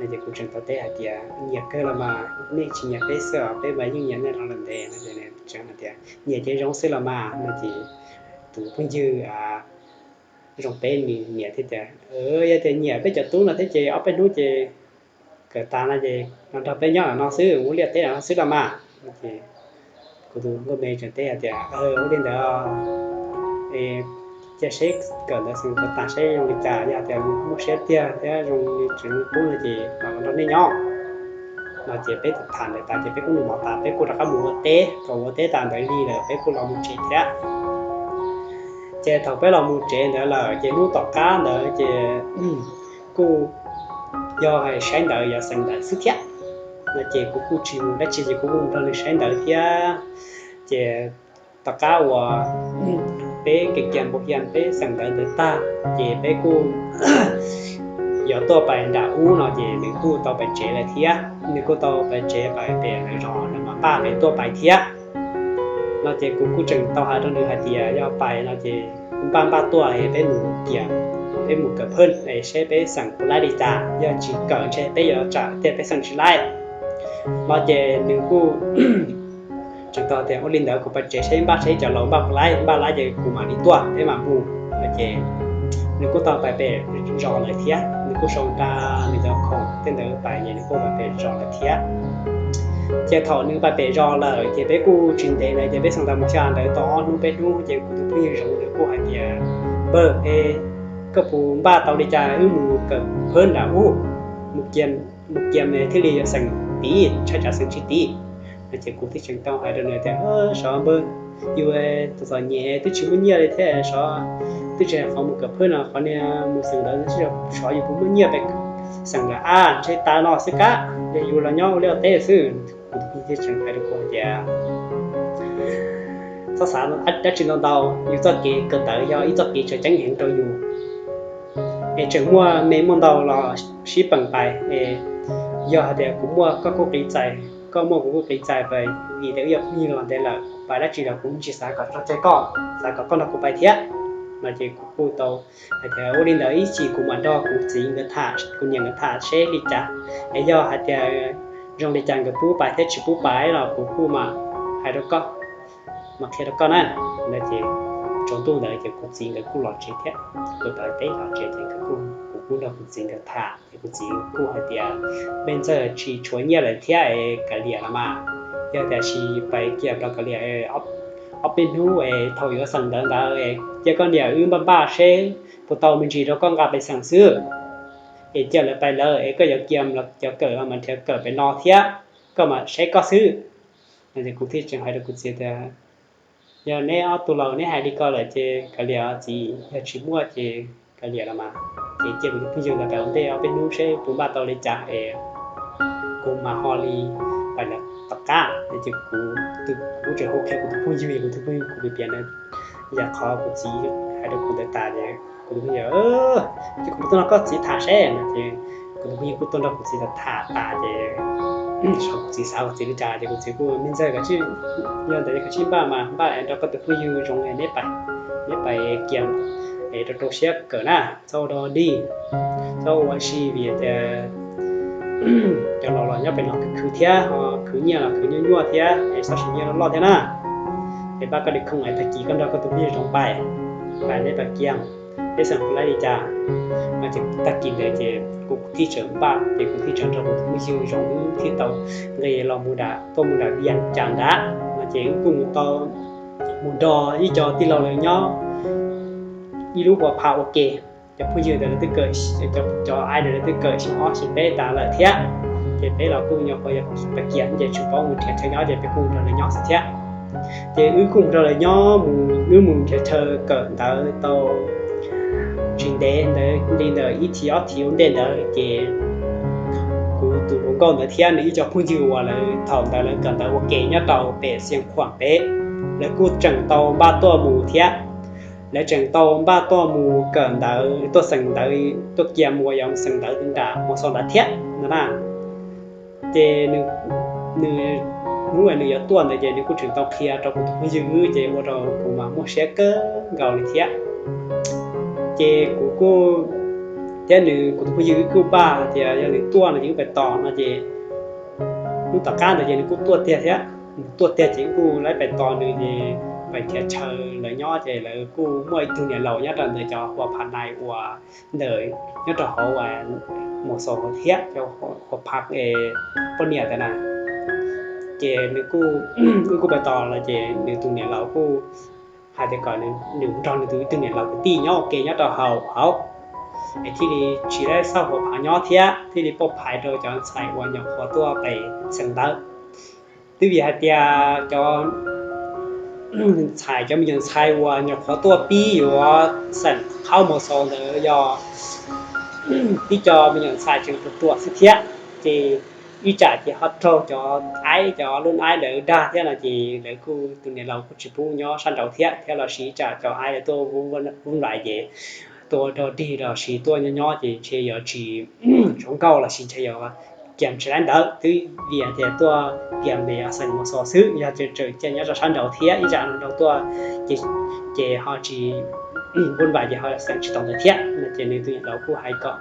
No ces kuv tseem tau teb hais tias, Nyiam kawg los mas, nej tsis nyiam peb xwb os, peb mas yeej nyiam nej los lawm ntev. No ces nws tseem hais tias, Nyiam ces zoo xwb los mas. No ces tus phooj ywg zoo peb nws niam thiaj tias, Yog tias nyiam peb cov tub no thiab ces ob peb hnub ces kawm tas no ces los nrog peb nyob ntawm no xwb, ua liaj teb ntawm no xwb los mas. Ces kuv tus nkauj me tseem teb hais tias, Ua li ntawd, cia seb kawm ntawd xeem kawm tas seb zoo li cas, yog tias muaj siab tiag thiab zoo li tseem qub no ces los nrog nej nyob. No ces peb tham ntawd tas ces peb kuj noj mov tas peb kuj rov qab mus ua teb, thaum ua teb tas ntawd li lawm peb kuj los mus tsev thiab. Ces thaum peb los mus tsev ntawd lawm ces hnub tom qab ntawd ces kuj yog hais saib ntawv, yog xeem ntawv xwb thiab. No ces kuv kuj tsis mus dab tsi ces kuv kuj nrog nws saib ntawv thiab. Ces tom qab uas peb kev kias npau hias peb xeem ntawv ntawd tag ces peb kuj yuav tuaj pais nram ub no ces nws kuj tau pais tsev lawm thiab. Nws kuj tau pais tsev pais pem lawv zos, nws mam npaj pem tuaj pais thiab. No ces kuv kuj tseem tau hais rau nws hais tias yog pais no ces kuv npaj npaj tuaj es peb mus kias, peb mus kawm phaj es seb peb xeem puas laib li cas, yog tsis kawm ntshe peb yuav tsam tias peb xeem tsis laib. No ces nws kuj tseem tau tias ua li ntawd kuv pais tsev seb npaj seb cov laus npaj puas laib, npaj laib ces kuv mam li tuaj peb mam mus. No ces nws kuj tau pais pem zos lawm thiab, nws kuj sau nra nws cov khoom tej ntawd pais ces nws kuj pais pem zos lawm thiab. Ces thaum nws pais pem zos lawm ces peb kuj tsis ntev ntawd ces peb xeem ntawv mus xyuas ntawd tau ob hnub peb hnub ces kuv tus phooj ywg Zoov nws kuj hais tias, Npawg, koj puas npaj tau li cas wb mus kawm phaj nram ub, mus kias thiaj li yuav xeem tid, ntshai tsam xeem tsis tid. No ces kuv thiaj tseem tau hais rau nws tias, Sov npawg, yus txom txom nyem twb tsis muaj nyiaj li thiab sov, twb tsis hais qhov mus kawm phaj no, qhov niag mus xeem ntawv sov yus puas muaj nyiaj pes xeem ntawv a, ntshe tas no xwb kab, yog yus los nyob ua liaj teb xwb. Kuv tus phooj ywg thiaj tseem hais rau kuv hais tias, Txhob xav dab tsi ntau ntau, yus txoj kev kawm ntawv yog ib txoj kev tseem ceeb heev rau yus. Es tseem muaj me muaj ntau los sib peem pais es, yog hais tias kuv muaj koj kuj qiv txais, koj muaj kuv kuj qiv txais pais, vim tias wb yog phooj ywg los ntev lawm, pais dab tsi los kuv tsis xav kom tso tseg koj, xav kom koj nrog kuv pais thiab. No ces kuv kuj tau hais tias ua li ntawd ib chim kuv mam nrog kuv txiv nkawd tham, kuv niam nkawd tham seb li cas, es yog hais tias zoo li cas nkawd pub pais thiab tsis pub pais los kuv kuj mam hais rau koj, mam qhia rau koj na. No ces tsaus ntuj ntawd ces kuv txiv nkawd kuj los tsev thiab, kuv tau teb los tsev ces kuv kuj nrog kuv txiv nkawd tham ces kuv txiv kuj hais tias, Me ntxawg, tsis tshuav nyiaj lawm thiab es kav liam los mas, yog tiam sis pais kiag rau kav liam ob peb hnub es thaum yuav xeem ntawv ntawd es cia koj niam wb npaj npaj seb puas tau me ntsis rau koj nqa pais xeem xwb. Es cia lawv pais lawm es koj yuav kias los cov kawm los mas nrhiav kawm pem no thiab, koj mam saib koj xwb. No ces kuv thiaj tseem hais rau kuv txiv tias, Yog neb ob tug laus neb hais li ko lawm ces kav liam txiv, yog tsis muaj ces kav liam los mas, ces cia kuv tus phooj ywg ntawd pais ua ntej ob peb hnub seb puas npaj tau li cas es kuv mam ho li pais lawm tom qab. No ces kuv, kuv tseem hu qhia kuv tus phooj ywg, kuv tus phooj ywg kuv piav piav ntawd, yam qhov kuv txiv hais rau kuv ntawd tas ces kuv tus phooj ywg, Ces kuv tuaj nrog koj txiv tham seb. No ces kuv tus phooj ywg kuj tuaj nrog kuv txiv tham tas ces kuv txiv xav kuv txiv li cas ces kuv txiv kuj, Me ntxawg, koj tsij, yog ntawd koj tsij npaj mas npaj es nrog koj tus phooj ywg Zoov neb pais, neb pais kias es rau rau siab kawm na, txhob ua dog dig, txhob ua si vim tias cov laus los nyob pem no khwv khwv thiab, ho khwv nyiaj los khwv nyuaj nyuaj thiab es txhob siv nyiaj loj loj thiab na. Es npaj koj li khoom es tag kis koj nrog koj tus phooj ywg Zoov pais, pais neb pais kias, peb xeem puas laib li cas. No ces tag kis ntawd ces kuv thiaj tseem npaj ces kuv thiaj tseem nrog kuv tus phooj ywg Zoov wb thiaj tau nqis los mus nram, tuaj mus nram Vias Cas ntawd. No ces wb kuj mus tau, mus nrog ib co tij laug lawv nyob ib lub hua pha ua ke. Cov phooj ywg ntawd lawv twb kawm, cov, cov ai ntawd lawv twb kawm xyoo ob xyoo peb tas lawm thiab. Ces peb los kuj nyuam qhuav yog pais kias ces tsis paub mus nrhiav chaw nyob ces peb kuj nrog lawv nyob xwb thiab. Ces wb kuj mus nrog lawv nyob mus, wb mus nrhiav chaw kawm ntawv tau tsis ntev ntawd li ntawm ib thiv ob thiv ua ntej ntawd ces kuv tus hluas nkauj ntawd thiab nws ib co phooj ywg uas lawv thaum ntawd lawv kawm ntawv ua ke nyob rau pem Xiav Khuam pem, lawv kuj tseem tau npaj tuaj mus thiab. lawv tseem tau npaj tuaj mus kawm ntawv, tuaj xeem ntawv, tuaj kiag mus uas yog xeem ntawv nram Mos Xos ntawd thiab no na. Ces nws, nws, hnub uas nws yuav tuaj ntawd ces nws kuj tseem tau qhia rau kuv tus phooj ywg, ces ua rau kuv mas muaj siab kawg nkaus li thiab. Ces kuv kuj, thiab nws, kuv tus phooj ywg kuj npaj tias yog nws tuaj no ces wb pais tos no ces hnub tom qab ntawd ces nws kuj tuaj tiag thiab. Nws tuaj tiag ces wb kuj lawv pais tos nws ces pais nrhiav chaw lawv nyob ces lawv kuj muaj ib tug niam laus nyob rau ntawm cov Huas Phas Nais uas ntawm nyob rau hauv Mos Xos thiab cov Huas Phas poj niam ntawd na. Ces nws kuj, wb kuj pais tos los ces nws tus niam laus kuj hais tias kom nws nrog nws tus ib tug niam laus kwv tij nyob ua ke nyob rau hauv hauv es thiaj li tsis txhob Huas Phas nyob thiab thiaj li pauj phais rau cov ntxhais uas nyuam qhuav tuaj pem xeem ntawv. Twb vim hais tias cov ntxhais, cov me nyuam ntxhais uas nyuam qhuav tuaj pib yuav xeem qhaub Mos Xos ntawd yog tib co me nyuam ntxhais tseem ruam ruam xwb thiab, ces ib tsam ces ho raug cov aib, cov lub aib lawv dag thiab no ces lawv kuj, tus niam laus kuj tsis pub nyob sab nraud thiab, thiab los sis ib tsam cov aib lawv tuaj vuv nplaim ces tuaj dog dig los sis tuaj nyob nyob ces ntshe yuav tsis zoo nkauj los sis ntshe yuav kiag tsis laib ntawd. Twb vim tias tuaj kiag me xeem Mos Xos xwb, yog tseem cia nyob rau sab nraud thiab ib tsam nraud tuaj ces ho tsis, vuv nplaim ces ho xeem tsis tau ntawd thiab no ces nws tus niam laus kuj hais kom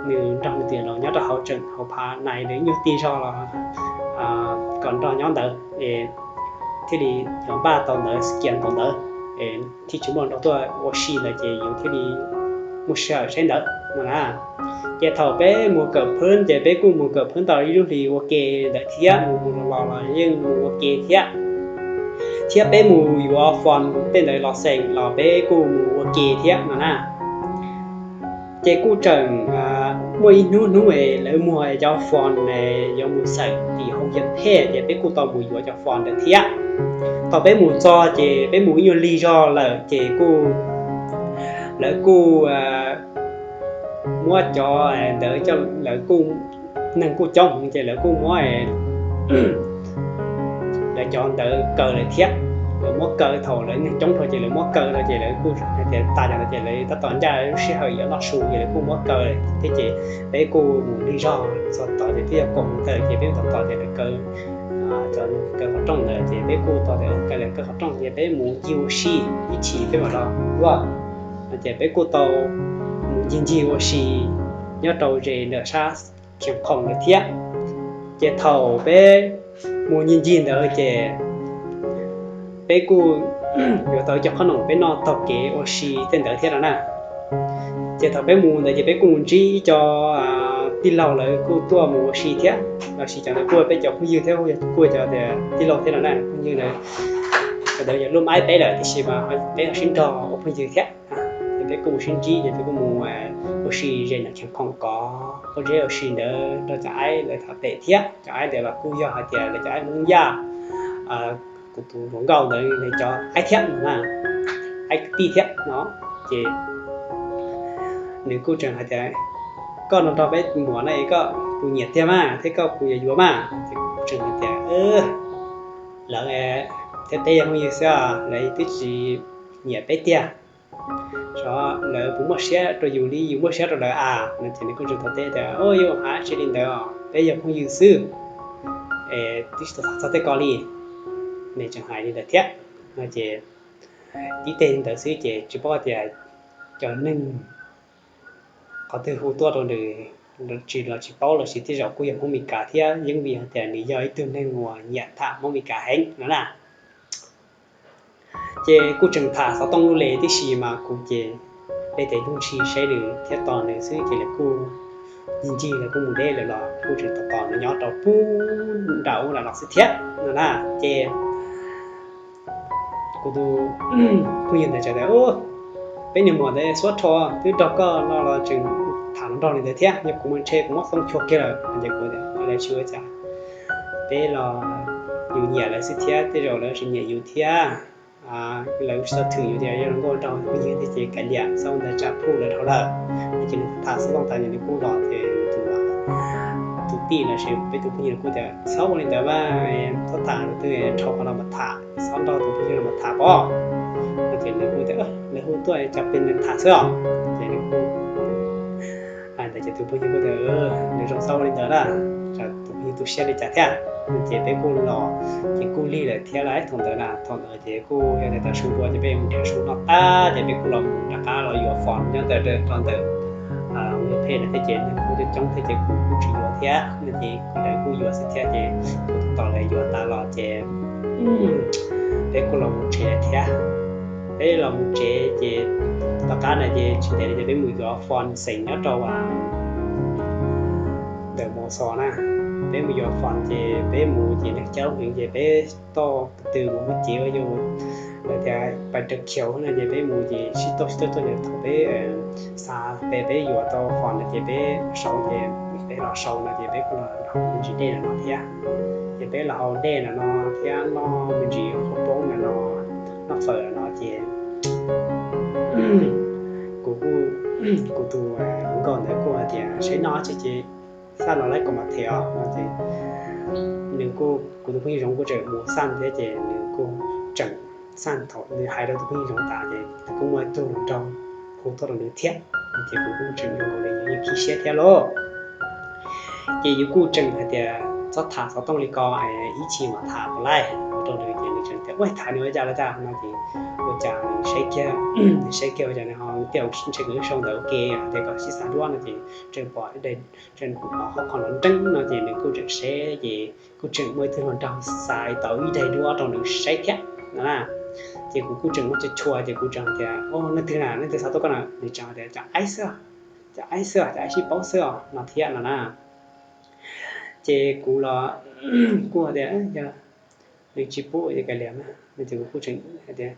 nws nrog nws tus niam laus nyob rau hauv tseem Huas Phas Nais ntawd nyuag tib zog los kom nrog nyob ntawd es thiaj li yuav npaj tau ntawd, kiag tau ntawd, thiaj tsis muaj nrog tuaj ua si ntawd ces yus thiaj li muaj sij hawm saib ntawd no na. Ces thaum peb mus kawm phwb ces peb kuj mus kawm phwb tau ib lub hlis ua ke ntawd thiab, mus mus los los los yeej mus ua ke thiab. Thiab peb mus yuav fos tej ntawd los xeem los peb kuj mus ua ke thiab no na. Ces kuj tseem muaj ib hnub hnub es lawv muag cov fos yuav mus xeem tim hoo yam phej ces peb kuj tau mus yuav cov fos ntawd thiab. Thaum peb mus txog ces peb mus ib nyuag lig zog lawm ces kuj, lawv kuj muab cov ntawd coj, lawv kuj, neeg kuj coob heev ces lawv kuj muab lawv cov ntawd kaw lawm thiab. Lawv muab kaw, thaum lawv neeg coob dhau ces lawv muab kaw rau ces lawv kuj hais tias tas cov ntawd ces lawv tab tom ncaj lub sij hawm yuav noj su ces lawv kuj muab kaw lawm thiab. Ces peb kuj mus lig zog txog tod ces twb yog kaum moos tawm ces peb mus txog tod ces lawv kaw, kaw qhov rooj ntawd ces peb kuj tau tias kaw lawv kaw qhov rooj ces peb mus ncig ua si ib chim peb mam los ua. Ces peb kuj tau mus ncig ncig ua si nyob rau ze ntawm sab Khias Khoom ntawd thiab. Ces thaum peb mus ncig ncig ntawd ces peb kuj yuav tau cov qhob noom peb noj taug kev ua si tej ntawd thiab no na. Ces thaum peb mus ntawd ces peb kuj mus ntsib ib co tij laug lawv kuj tuaj mus ua si thiab, los sis cov ntawd kuj yog peb cov phooj ywg thiab, kuj yog cov tias tij laug thiab no na, phooj ywg na. Cov ntawd yog lub maib peb lawm tiam sis mas peb ho sib nrog ua phooj ywg thiab. Ces peb kuj mus sib ntsib ces peb kuj mus ua si ze ntawm Khias Khoom ko, ua zeb ua si ntawd nrog cov aib lawv tham pem thiab. Cov aib ntawd los kuj yog hais tias lawv cov aib Hmoob Yaj, kuv tus hluas nkauj ntawd nws cov aib thiab no na, aib kwv tij thiab no. Ces nws kuj tseem hais tias koj no nrog peb muam no es koj puas nyiam tiag mas thiab koj puas yuav yuav mas? Ces kuv tseem hais tias lawv thiab peb yog phooj ywg xwb, lawv twb tsis nyiam peb tiag. Xyov lawv puas muaj siab rau yus li yus muaj siab rau lawv a no. Ces nws kuj tseem tau teb tias yuav hais tsis li ntawd, peb yog phooj ywg xwb, es twb tsis tau tham txog tej ko li. Nws tseem hais li ntawd thiab no ces tib teg li ntawd xwb ces tsis paub tias cov neeg qhov twg hu tuaj rau nws, tsis los tsis paub los sis tej zaum kuj yog Hmoob Meskas thiab, yeej vim hais tias nws yog ib tug neeg uas nyiam tham Hmoob Meskas heev no na. Ces kuj tseem tham xov tooj lub le tib si mas kuv ces peb tes ntuj ntshi saib nws thiab tos nws xwb ces lawv kuj ncig ncig lawv kuj mus deb lawm los kuj tseem tos tos nws nyob rau pub nram ub nram no xwb thiab no na. Ces kuv tus phooj ywg ntawd txawm tias peb niag muam ntawd xuab rho twb nrog koj no los tseem tham nrog li ntawd thiab, yog kuv mas ntshe kuv muab xoo chua kiag lawm. Ces kuv tias tsis ua cas, peb los yus nyiam lawv xwb thiab tej zaum lawv tsis nyiam yus thiab. Lawv tsis tau thwm yus tias yog nkauj nraug phooj ywg thiab ces kav liam, xoo ntawd tsam phuj lawv dhau lawm. Ces nws tham xov tooj tas ces nws kuj los ces nws tus, tus tij los sis peb tus phooj ywg kuj tias txhob ua li ntawd mas, txhob tham tus twg, rho qhov no mas tham, txhob nrog tus phooj ywg no mas tham pob no ces Nws kuj tias, lawv hu tuaj cas pes tham xwb os. Ces nws kuj hais ntawd ces tus phooj ywg kuj tias, nws zoo xav li ntawd na, tus phooj ywg tu siab li cas thiab. Ces peb kuj los, ces kuj lig lawm thiab lauj. Thaum ntawd na, thaum ntawd ces kuj yog tias tav su dua ces peb mus nrhiav su noj tag ces peb kuj los mus rov qab los yuav fos nyob ntawm rau ntawm ua phem no thiab ces neeg kuj coob thiab ces kuv kuj tsis yuav thiab no ces lawv kuj yuav xwb thiab ces kuv tos lawv yuav tas los ces peb kuj los mus tsev thiab. Peb los mus tsev ces tom qab ntawd ces tsis ntev ces peb mus yuav fos xeem nyob rau ntawm Mos Xos na. Peb mus yuav fos ces peb mus ces neeg coob heev ces peb toj tw mus mus cev ua yus lawv tias pais raws khiaus no ces peb mus ces sib toj sib toj toj ces thaum peb xav peb peb yuav tau fos no ces peb sau ces peb los sau no ces peb kuj los haus me ntsis dej no thiab. Ces peb los haus dej no thiab noj me ntsis qhauv poob no, noj fawm no ces kuv kuj, kuv tus hluas nkauj ntawd kuj hais tias saib noj tsis ces xaj los lawv kom mas them os no ces nws kuj, kuv tus phooj ywg Zoov kuj tseem mus xaj thiab ces nws kuj tseem xaj. Thaum nws hais rau tus phooj ywg Zoov tas ces nws kuj muaj ib tug hluas nraug hu tuaj rau nws thiab. Ces kuv kuj tseem nkaus li yus yeej khib siab thiab lauj. Ces yus kuj tseem hais tias txhob tham xov tooj li ko, ib chim mam tham puas laij ua rau nws ces nws tseem tias ua tham nws ua cas los cas no ces ua cas nws saib kiag, nws saib kiag ua cas nws ho tias ntshe nws lub sau ntawd ua ke hais tias kom sib xav duab no ces tseem pom ib daim, tseem pom qhov qhov no nreeb no ces nws kuj tseem seb ces kuj tseem muaj ib tug hluas nraug xa tau ib daim duab rau nws saib thiab no na. Ces kuv kuj tseem muab tso tshua ces kuv tseem tias, o, leej twg na, leej twg xa tuaj koj na? Nws tseem tias cov aib xwb, cov aib xwb, cov aib sib paub xwb os no thiab no na. Ces kuv los kuj tias yog nws tsis pub ces kav liam mas no ces kuv kuj tseem hais tias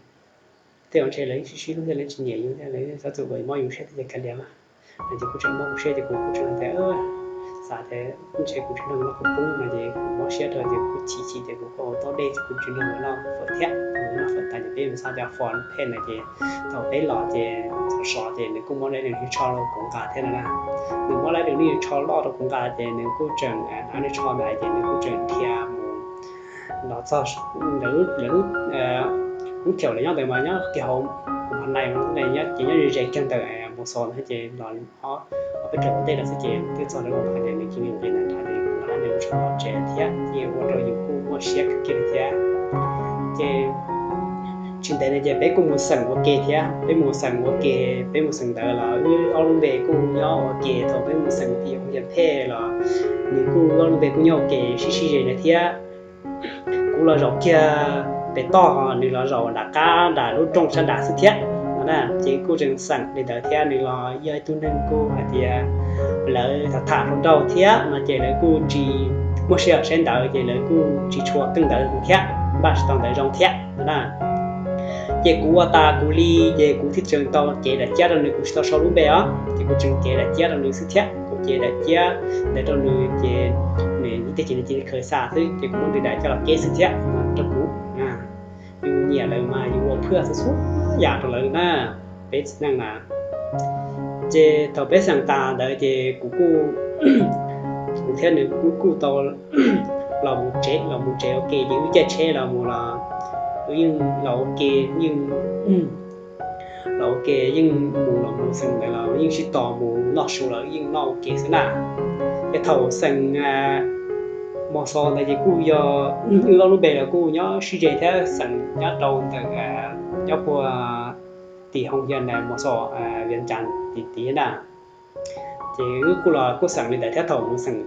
tej zaum ntshe lawv sib sib hlub thiab lawv tsis nyiam yus thiab lawv xav txuas kom mob yus siab thiab ces kav liam mas. No ces kuv tseem mob kuv siab ces kuv kuj tseem tias xav tias ntshe kuv tsis nrog nws noj qhauv poob no ces kuv mob siab rau ces kuj chim chim ces kuv kuj ua tau dej ces kuv tsis nrog nws noj fawm thiab. Nws noj fawm tas ces peb mus xauj cov fos phem no ces thaum peb los ces sov sov ces nws kuj muab dab nws tsho rau kuv nqa thiab no na. Nws muab dab nws tsho loj rau kuv nqa ces nws kuj tseem hnav nws tsho ntawd ces nws kuj tseem dhia mus los txog ntawm lub, lub chaw lawv nyob ntawd mas nyob kiag hauv kuv hauv nais ces nyob ze ze kiag ntawm Mos Xos ntawd ces los ob peb rau ntej lawm xwb ces twb txog lawv ua qhov tias nws cia li nqis ntawd nrad ces kuv los dab nws tsho los tsev thiab ces ua rau yus kuj muaj siab kawg kiag li thiab. Ces tsis ntev no ces peb kuj mus xeem ua ke thiab, peb mus xeem ua ke, peb mus xeem ntawd los wb ob lub npe kuj nyob ua ke, thaum peb mus xeem tim hoo yas phem los nws kuj ob lub npe kuj nyob ua ke sib sib ze ntawd thiab. Kuv los zaum kiag pem toj, nws los zaum nram qab nram lub rooj sab nram xwb thiab no na. Ces kuj tseem xeem li ntawd thiab, nws los yog ib tug neeg kuj hais tias lawv tham tham hluas nraug thiab no ces lawv kuj tsis muaj sij hawm saib ntawv ces lawv kuj tsis tshua keej ntawv thiab, npaj tsis tau ntawv zoo thiab no na. Ces kuv ua tas kuv li ces kuv thiaj tseem tau cev daim ciab rau nws, kuv tsis tau sau lub npe os, ces kuv tseem cev daim ciab rau nws xwb thiab. Kuv cev daim ciab ntawd rau nws ces nws ib teg ces nws cia li khaws xa xwb ces kuv muab nws daim coj los keb xwb thiab rau kuv. Yus nyiam lawm mas yus ua phwj xwb xwb yam rau lawv na, peb txiv neej na. Ces thaum peb xeem tas ntawd ces kuv kuj, kuv thiab nws kuj kuj tau los mus tsev, los mus tsev ua ke ces wb caij tsheb los mus los wb yeej los ua ke, yeej los ua ke, yeej mus los mus xeem ntawd los yeej sib tos mus noj su los wb yeej noj ua ke xwb na. Ces thaum xeem Mos Xos ntawd ces kuj yog wb ob lub npe los kuj nyob sib ze thiab, xeem nyob rau ntawm, nyob puag tim hoo yas Mos Xos, Vias Cas tim tid na. Ces wb kuj los kuj xeem li ntawd thiab, thaum mus xeem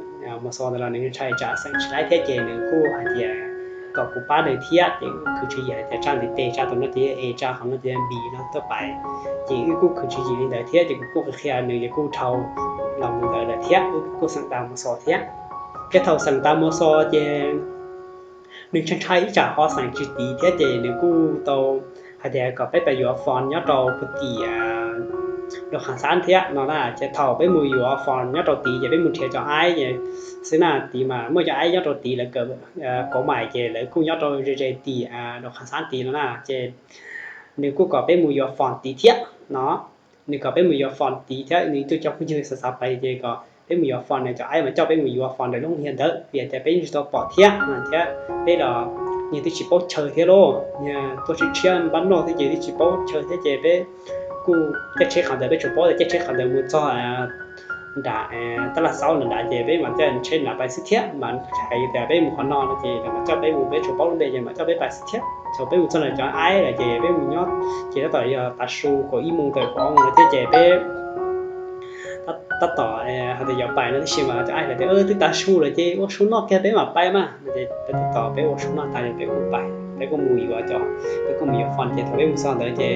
Mos Xos ntawd los nws ntshai tsam xeem tsis laib thiab ces nws kuj hais tias kom kuv pab nws thiab ces wb khwv tswv yim hais tias tsa ntiv tes, tsa tus no ces es, tsa qhov no ces npis no tuaj pais. Ces wb kuj khwv tswv yim li ntawd thiab ces kuv kuj qhia nws ces kuj dhau los mus ntawd lawm thiab wb kuj xeem tas Mos Xos thiab. Ces thaum xeem tas Mos Xos ces nws ntshai ntshai ib tsam ho xeem tsis tid thiab ces nws kuj tau hais tias kom peb pais yuav fos nyob rau puag tim Dau Khas Xab thiab no na. Ces thaum peb mus yuav fos nyob rau tid ces peb mus nrhiav cov aib ces xwb na, tid mas muaj cov aib nyob rau tid lawv kawm kauv mais ces lawv kuj nyob rau ze ze tim Dau Khas Xab tid no na. Ces nws kuj kom peb mus yuav fos tid thiab no. Nws kom peb mus yuav fos tid thiab, nws ib tug cov phooj ywg xav xav pais ces kom peb mus yuav fos, nws cov aib mas coj peb mus yuav fos ntawm lub hia ntawd vim tias peb yeej tsis tau pom thiab no thiab. Peb los nyias twb tsis paub chaw thiab lauj, nyias tuaj tshiab tshiab npab noj thiab ces twb tsis paub chaw thiab ces peb kuj caij tsheb qhov ntawd, peb tsuas paub tias caij tsheb qhov ntawd mus txog nram tab laj xauv nrad ces peb mam caij tsheb nrad pais xwb thiab, mas hais tias peb mus qhov no no ces mam coj peb mus, peb tsuas paub lub npe ces mam coj peb pais xwb thiab. Thaum peb mus txog ntawm cov aib lawm ces peb mus nyob ces tab tom yog tav su kaum ib moos tawm kaum ob moos lawm thiab ces peb tab tom hais tias yuav pais no tib si mas cov aib lawv tias twb tav su lawm ces ua su noj kiag peb mam pais mas no ces peb tab tom peb ua su noj tas ces peb kuj pais, peb kuj mus yuav cov, peb kuj mus yuav fon ces thaum peb mus txog ntawd ces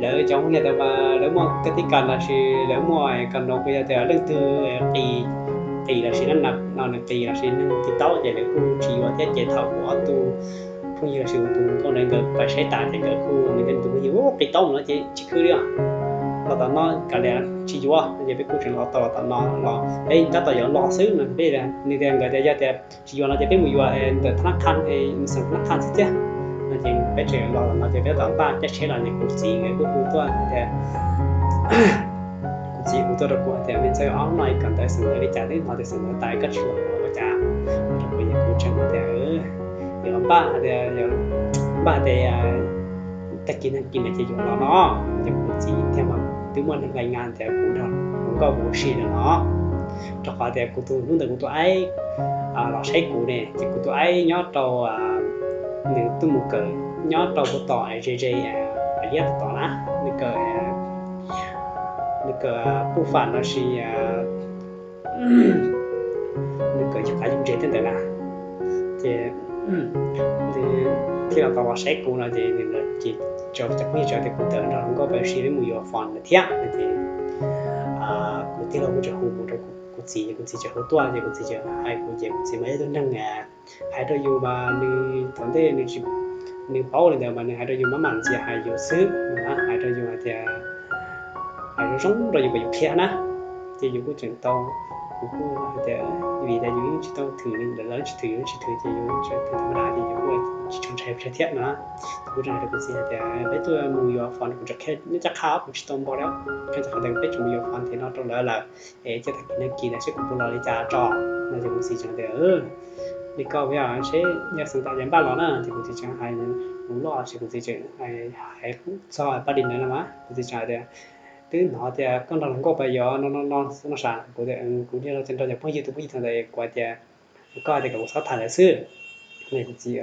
lawv cov Hmoob Nyab Laj mas lawv muaj kab tib kas los sis lawv muaj kas noos, yog tias leej twg qis, qis los sis nab no nws qis los sis nws tig taub ces lawv kuj tsis yuav thiab ces thaum kuv ob tug phooj ywg los sis kuv tus hluas nkauj ntawd nkawd pais saib tas ces nkawd kuj, nws thiab nws tus phooj ywg qis taub no ces tsis khwv li os, los tom no kav liam tsis yuav no ces peb kuj tseem los tau los tom no los peb tab tom yuav los xwb no peb, nws tias nkawd tias yog tias tsis yuav no ces peb mus yuav ntawm thab nab qha, mus xeem thab nab qha xwb thiab no ces peb tseem los tom no ces peb tab tom npaj caij tsheb los ces kuv txiv nkawd kuj hu tuaj tias kuv txiv hu tuaj rau kuv hais tias me ntxhais, ob hnub no kawm ntawv xeem ntawv li cas twb hnov tias xeem ntawv tas koj tsis los ua cas? Rau kuv ces kuv tseem hais tias yuav npaj tias, npaj tias tag kis nag kis no ces yuav los no, ces kuv txiv thiaj mas twb muaj neeg lais ngas tias kuv nrog hluas nkauj mus ua si lawm no, rau qhov tias kuv tus, hnub ntawd kuv tus aib los saib kuv ne ces kuv tus aib nyob rau, nws tuaj mus kawm nyob rau puag tom ze ze liab tom tom na, nws kawm, nws kawm pub fam los sis nws kawm yug qav yug ntses tej ntawd na, ces nws thiaj los tau los saib kuv no ces nws ces cov phooj ywg tsa tias kuv tawm nrog hluas nkauj pais ua si peb mus yuav fon lawm thiab no ces kuv tij laug kuj tseem hu mus rau kuv txiv, kuv txiv tseem hu tuaj ces kuv txiv tseem hais kuv ces kuv txiv mas ib tug neeg hais rau yus mas nws thaum ntej nws paub li ntawd mas nws hais rau yus maj mam ntxias hais yus xwb, hais rau yus hais tias hais zoo zoo rau yus kom yus qhia na, ces yus kuj tseem tau, kuv kuj hais tias vim tias yus yeej tsis tau thwm li ntawd, lawv tsis thwm yus tsis thwm ces yus tseem thwm thab nab ces yus kuj tsis tshua ntshai thiab no. Kuv tseem hais rau kuv txiv hais tias peb tuaj mus yuav fon kuv tseem qhia neb caj qha kuv tsis tau npo li, qhia txog qhov tias peb tseem mus yuav fon ntawm no rau lawv lawm es cia tag kis nag kis lawm seb kuv puas los li cas tso no ces kuv txiv tseem tias li koj ua seb yog xeem tas ces npaj los na ces kuv txiv tseem hais mus loj ces kuv txiv tseem hais txog pab di ntawd no mas kuv txiv tseem hais tias twb hnov tias koj nrog hluas nkauj pais yuav no no no no sas, kuv tias kuv niaj no ces nrog cov phooj ywg tus phooj ywg thaum ntawd kuv hais tias koj hais tias kom kuv txhob tham ntawd xwb no kuv txiv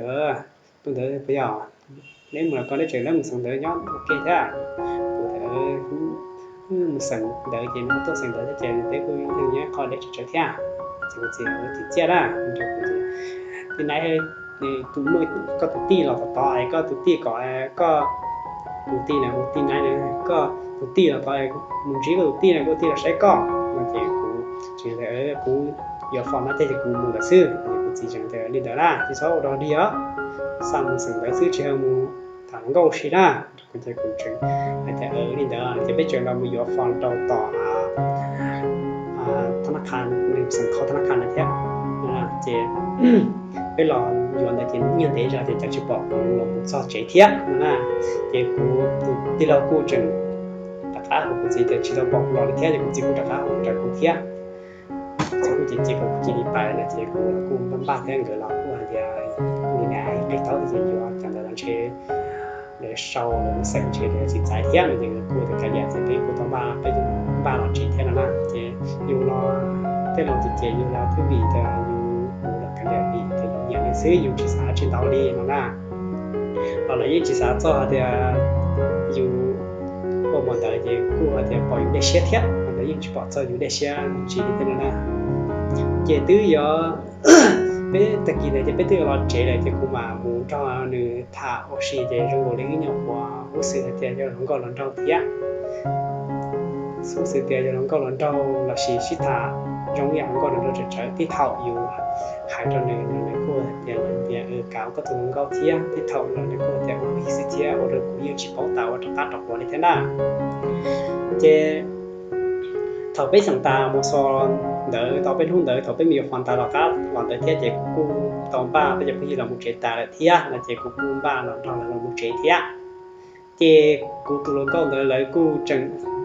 tus ntawd puas yog neb mus los koj neb tseem neb mus xeem ntawv nyob ua ke thiab, kuv tias mus xeem ntawv ces nws tuaj xeem ntawv thiab ces peb kuj yeej nyob qhov deb tsawv tsawv thiab, ces kuv txiv tias txiaj na, tib nai tus muaj koj tus tij los tom tod es koj tus tij kom koj tus tij na hu tij nai na, koj tus tij los tod mus ntsib koj tus tij na, koj tus tij los saib koj no ces kuv tseem tias kuv yuav fom no ces kuv mus lawm xwb, kuv txiv tseem tias li ntawd na tsis txhob ua dog dig os, xa mus xeem ntawv xwb tsis yog mus tham hluas nkauj ua si na. Kuv ces kuv tseem hais tias li ntawd ces peb tseem los mus yuav fom rau tom thab nab qha, nws xeem qhov thab nab qha ntawd thiab, ces peb los yuav ntawd ces nyuag ntev zog ces cas tsis pom kuv los mus txog tsev thiab no na, ces kuv tus tij laug kuj tseem rov qab hu kuv txiv tias tsis tau pom kuv los li thiab ces kuv txiv kuj rov qab hu rau kuv thiab. Txiv kuj ces ces kuv cia li pais no ces kuv kuj npaj npaj thiab nkawd los kuj hais tias kuv niam qis taub ces yuav cov ntawd los ntshe lawv sau lawv xeem ntshe lawv tsis txais thiab no ces nkawd kuj tias kav liam ces peb kuj tau npaj, peb npaj los tsev thiab no na ces yus los tej laus ces ces yus los twb vim tias yus, yus los kav liam vim tias yus nyiam nws xwb yus tsis xav tsis ntau li no na. Los lawv yeej tsis xav txog hais tias yus ua mus ntawd ces kuj hais tias pom yus dej siab thiab, lawv yeej tsis pom txog yus dej siab ntsis li thiab no na. Ces twb yuav, peb tag kis ntawd ces peb twb yuav los tsev lawm ces kuv mam mus nrog nws tham ua si ces zoo nkaus li wb nyuam qhuav ub xwm hais tias yog hluas nkauj hluas nraug thiab. Xub xwm tias yog hluas nkauj hluas nraug los sis sib tham zoo yam hluas nkauj hluas nraug tsawv tsawv, tib thaum yus hais rau nws, nws kuj tias tias kav koj tus hluas nkauj thiab, tib thaum los nws kuj tias ua plig xwb thiab ua rau kuv yeej tsis paub tas ua rov qab rov quav li thiab na. Ces thaum peb xeem tas mus xo ntawd tau peb hnub ntawd thaum peb mus yuav fom tas los qab los ntawd thiab ces kuv kuj tau npaj peb cov phooj ywg los mus tsev tas lawm thiab no ces kuv kuj npaj los nrog lawv los mus tsev thiab. Ces kuv tus hluas nkauj ntawd lawv kuj tseem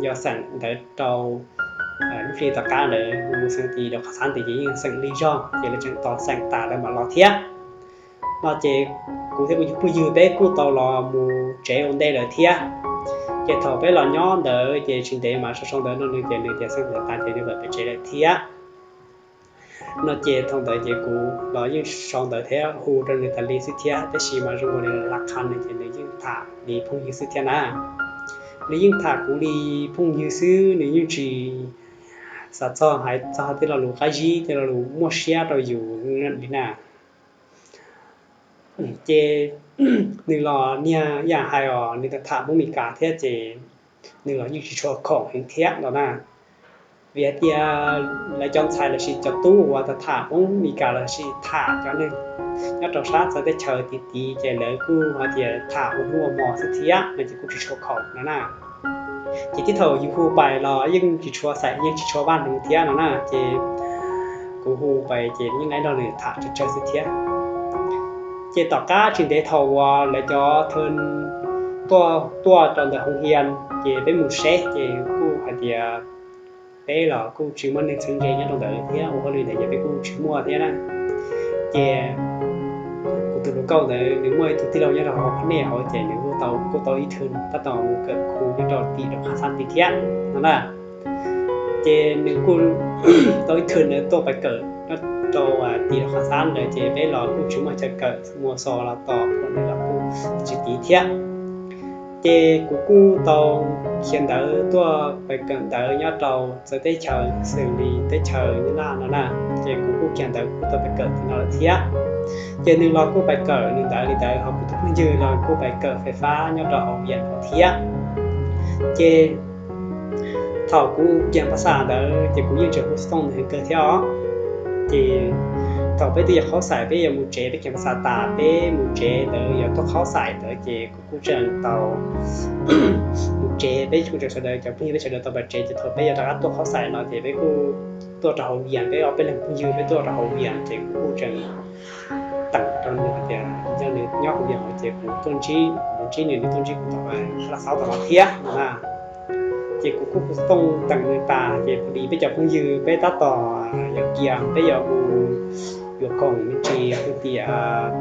yog xeem ntawd rau lub hli tom qab ntawd mus xeem tim rau qhov xav nti ces yeej xeem lig zog ces lawv tseem tos xeem tas lawv mam los thiab. No ces kuv thiab kuv phooj ywg peb kuj tau los mus tsev ua ntej lawm thiab. Ces thaum peb los nyob ntawd ces tsis ntev mas sau sau ntawv no nws ces nws tias xeeb ntawv tas ces nws tawm pem tsev lawm thiab no. Ces thaum ntawd ces kuv los yeej sau ntawv thiab hu rau nws tas li xwb thiab, tab sis mas zoo li laj qha nws ces nws yeej tham li phooj ywg xwb thiab na. Nws yeej tham kuv li phooj ywg xwb, nws yeej tsis xav txog hais txog tej lo lus qab zib tej lo lus muaj siab rau yus li na. Ces nws los niag yam hais os, nws tham Hmoob Mes Kas thiab ces nws los yeej tsis tshua khoom heev thiab no na. Vim hais tias lawv cov ntxhais lossis cov tub uas tham Hmoob Mes Kas lossis tham cov neeg nyob rau sab txawv teb chaws tid tid ces lawv kuj hais tias tham ua hnub ua hmo xwb thiab no ces kuj tsis tshua khoom no na. Ces tib thaum yus hu pais los yeej tsis tshua xaim yeej tsis tshua vaj hneev thiab no na, ces kuv hu pais ces yeej laib nrog nws tham tsawg tsawg xwb thiab. Ces tom qab tsis ntev thaum uas lawv cov thw tuaj rau ntawm hoo hias ces peb mus seb ces kuj hais tias peb los kuj tsis muaj neeg txheeb ze nyob rau ntawd thiab ua hauj lwm ntawd ces peb kuj tsis muaj thiab na. Ces kuv tus hluas nkauj ntawd nws muaj ib tug tij laug nyob rau hauv phab nej hauv ces nws kuj tau kuj tau ib thw tab tom mus kawm khu nyob rau tim rau qhov xab tid thiab no na. Ces nws kuj tau ib thw nws tuaj pais kawm nyob rau tim rau qhov xab ntawd ces peb los kuj tsis muaj chaw kawm mus xo los tos kuv nws los kuj tsis tiv thiab. Ces kuv kuj tau khiav ntawv tuaj pais kawm ntawv nyob rau txawv teb chaws xws li teb chaws Nyab Laj no na. Ces kuv kuj khiav ntawv kuj tau pais kawm tim no lawm thiab. Ces nws los kuj pais kawm nws ntawv li ntawd ho kuv tus phooj ywg los kuj pais kawm fais fab nyob rau hauv Vias no thiab. Ces thaum kuv kiag npaj xaj ntawd ces kuv yeej tseem hu xov tooj nws heev kawg thiab os. Ces thaum peb twb yog qhaub xaim peb yuav mus tsev peb kiag npaj xaj tas peb mus tsev ntawd yuav tuaj qhaub xaim ntawd ces kuv kuj tseem tau mus tsev peb kuj tseem sawv daws cov phooj ywg peb sawv daws tau pais tsev ces thaum peb yuav rov qab tuaj qhaub xaim no ces peb kuj tuaj rau hauv Vias peb ob peb leeg phooj ywg peb tuaj rau hauv Vias ces kuv kuj tseem teem rau nws hais tias yog nws nyob hauv Vias ces kuv tuaj ntsib kuv ntsib nws nws tuaj ntsib kuv tom Laj Xaub tom no thiab no na. Ces kuv kuj hu xov tooj teem nws tas ces kuv li peb cov phooj ywg peb tab tom yuav kiag peb yuav mus yuav khoom me ntsis hu tias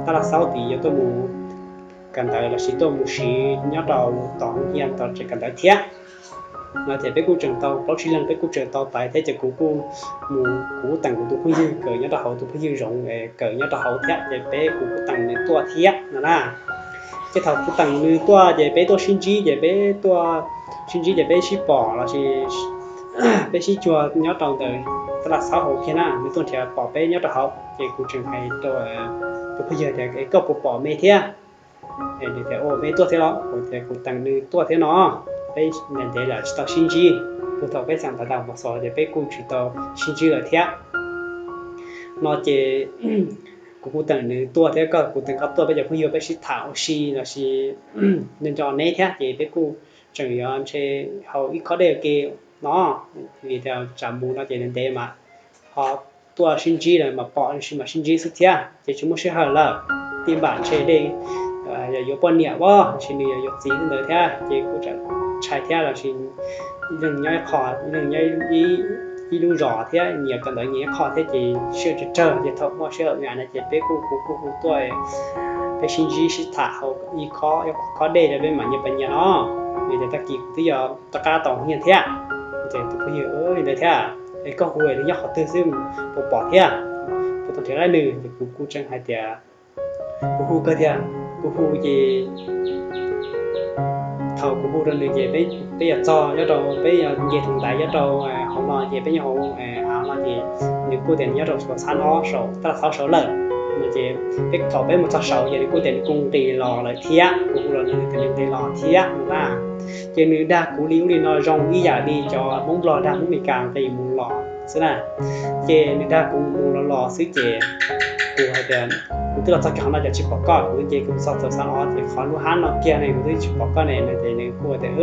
tab Laj Xaub tid yuav tuaj mus kawm ntawv lossis tuaj mus siv nyob rau tom hoo hias tom tsev kawm ntawv thiab no ces peb kuj tseem tau plaub tsib leeg peb kuj tseem tau pais thiab ces kuv kuj mus kuv teem kuv tus phooj ywg kawm nyob rau hauv tus phooj ywg zoov kawm nyob rau hauv thiab ces peb kuv kuj teem nws tuaj thiab no na. Ces thaum kuv teem nws tuaj ces peb tuaj sib ntsib ces peb tuaj sib ntsib ces peb sib pom lossis peb sib cuag nyob rau ntawm tab Laj Xaub hauv kiag na nws tuaj nrhiav pom peb nyob rau hauv ces kuv tseem hais rau tus phooj ywg tias koj puas pom me thiab? Nws tias ua me tuaj thiab los kuv tias kuv teem nws tuaj thiab no. Peb ntev ntev lawm tsis tau sib ntsib, kuv thaum peb xeem tas tas mos xos ces peb kuj tsis tau sib ntsib lawm thiab no ces kuv kuj teem nws tuaj thiab koj kuj teem koj tuaj peb cov phooj ywg peb sib tham ua si lossis nco nco neb thiab ces peb kuj tseem yuav ntshe haus ib khob dej ua ke no, vim tias tsam mus no ces ntev ntev mas ho tuaj sib ntsib lawm mas pom mas sib ntsib xwb thiab ces tsis muaj sij hawm lawm. Tij npam ntshe dej yog yuav poj niam as lossis nws yog yuav txiv ntawd thiab ces kuj tseem ntshai thiab lossis ib leeg nyob ib qho ib leeg nyob ib lub zos thiab nyias kawm ntawv nyias ib qho thiab ces sij hawm tsawg tsawg ces thaum muaj sij hawm nyav na ces peb kuj kuv kuj hu tuaj peb sib ntsib sib tham haus ib khob ib khob dej rau peb mam nyias pais nyias no. Vim tias tag kis kuv twb yog rov qab tau nyiag thiab ces tus phooj ywg li ntawd thiab es koj hu nws nyob qhov twg xwb puas pom thiab, puas tau nrhiav laib nws ces kuv kuj tseem hais tias kuv hu kawg tiag, kuv hu ces thaum kuv hu rau nws ces peb yuav txog nyob rau peb yuav nce tus ntaiv nyob rau hauv no ces peb nyob hauv av no ces nws kuj tias nws nyob rau saum xab no saum tab laj xaub saud lawm no ces peb thaum peb mus txog saud ces nws kuj tias nws kuj nqis los lawm thiab, kuv hu los nws tias nws nqis los thiab no na. Ces nws dag kuv li ub li no zoo ib yam li cov Hmoob Nplog dag Hmoob Mes Kas nqis mus los xwb na. Ces nws dag kuv mus los los xwb ces kuv hais tias kuv twb los txog kiag qhov no cas tsis pom koj, kuv nce kuv txog txawm xav los ces qhov lub hab no kiag ne kuv twb tsis pom koj ne no ces nws kuj tias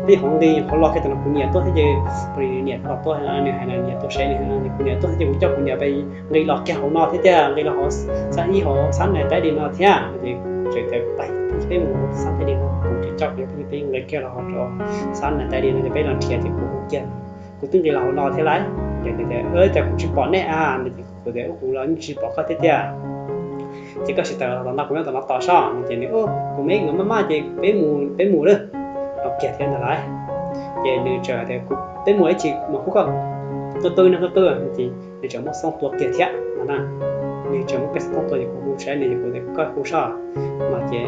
peb hauv nqis hauv los kiag tam no kuv niam tuaj thiab ces kuv niam los tuaj nws hais nws niam tuaj seb nws kuv niam tuaj thiab ces kuv coj kuv niam peb nqis los kiag hauv no thiab tiag, nqis los hauv xab ib hauv xab nais taib li no thiab ces tseem tias peb mus xab taib li no kuv tseem coj kuv phooj ywg peb nqis kiag los hauv rau xab nais taib li no ces peb los nrhiav ces kuv hu kiag kuv twb nqis los hauv no thiab lauj. Ces nws tias cas kuv tsis pom nej a no ces kuv tias kuv los yeej tsis pom koj thiab tiag. Ces koj sim tawm los tom no, kuv nyob tom no tos sob. Ces nws, kuv me nkawd maj maj ces peb mus, peb mus lawm. Los kiag thiab ntag lauj. Ces nws txawm tias, peb mus ib chim mas hu koj, qw qw no qw qw. Ces nws txawm muab xoob tua kiag thiab no na. Nws txawm muab peb xoob tua ces kuv hu saib nws, kuv tias koj hu sob no ces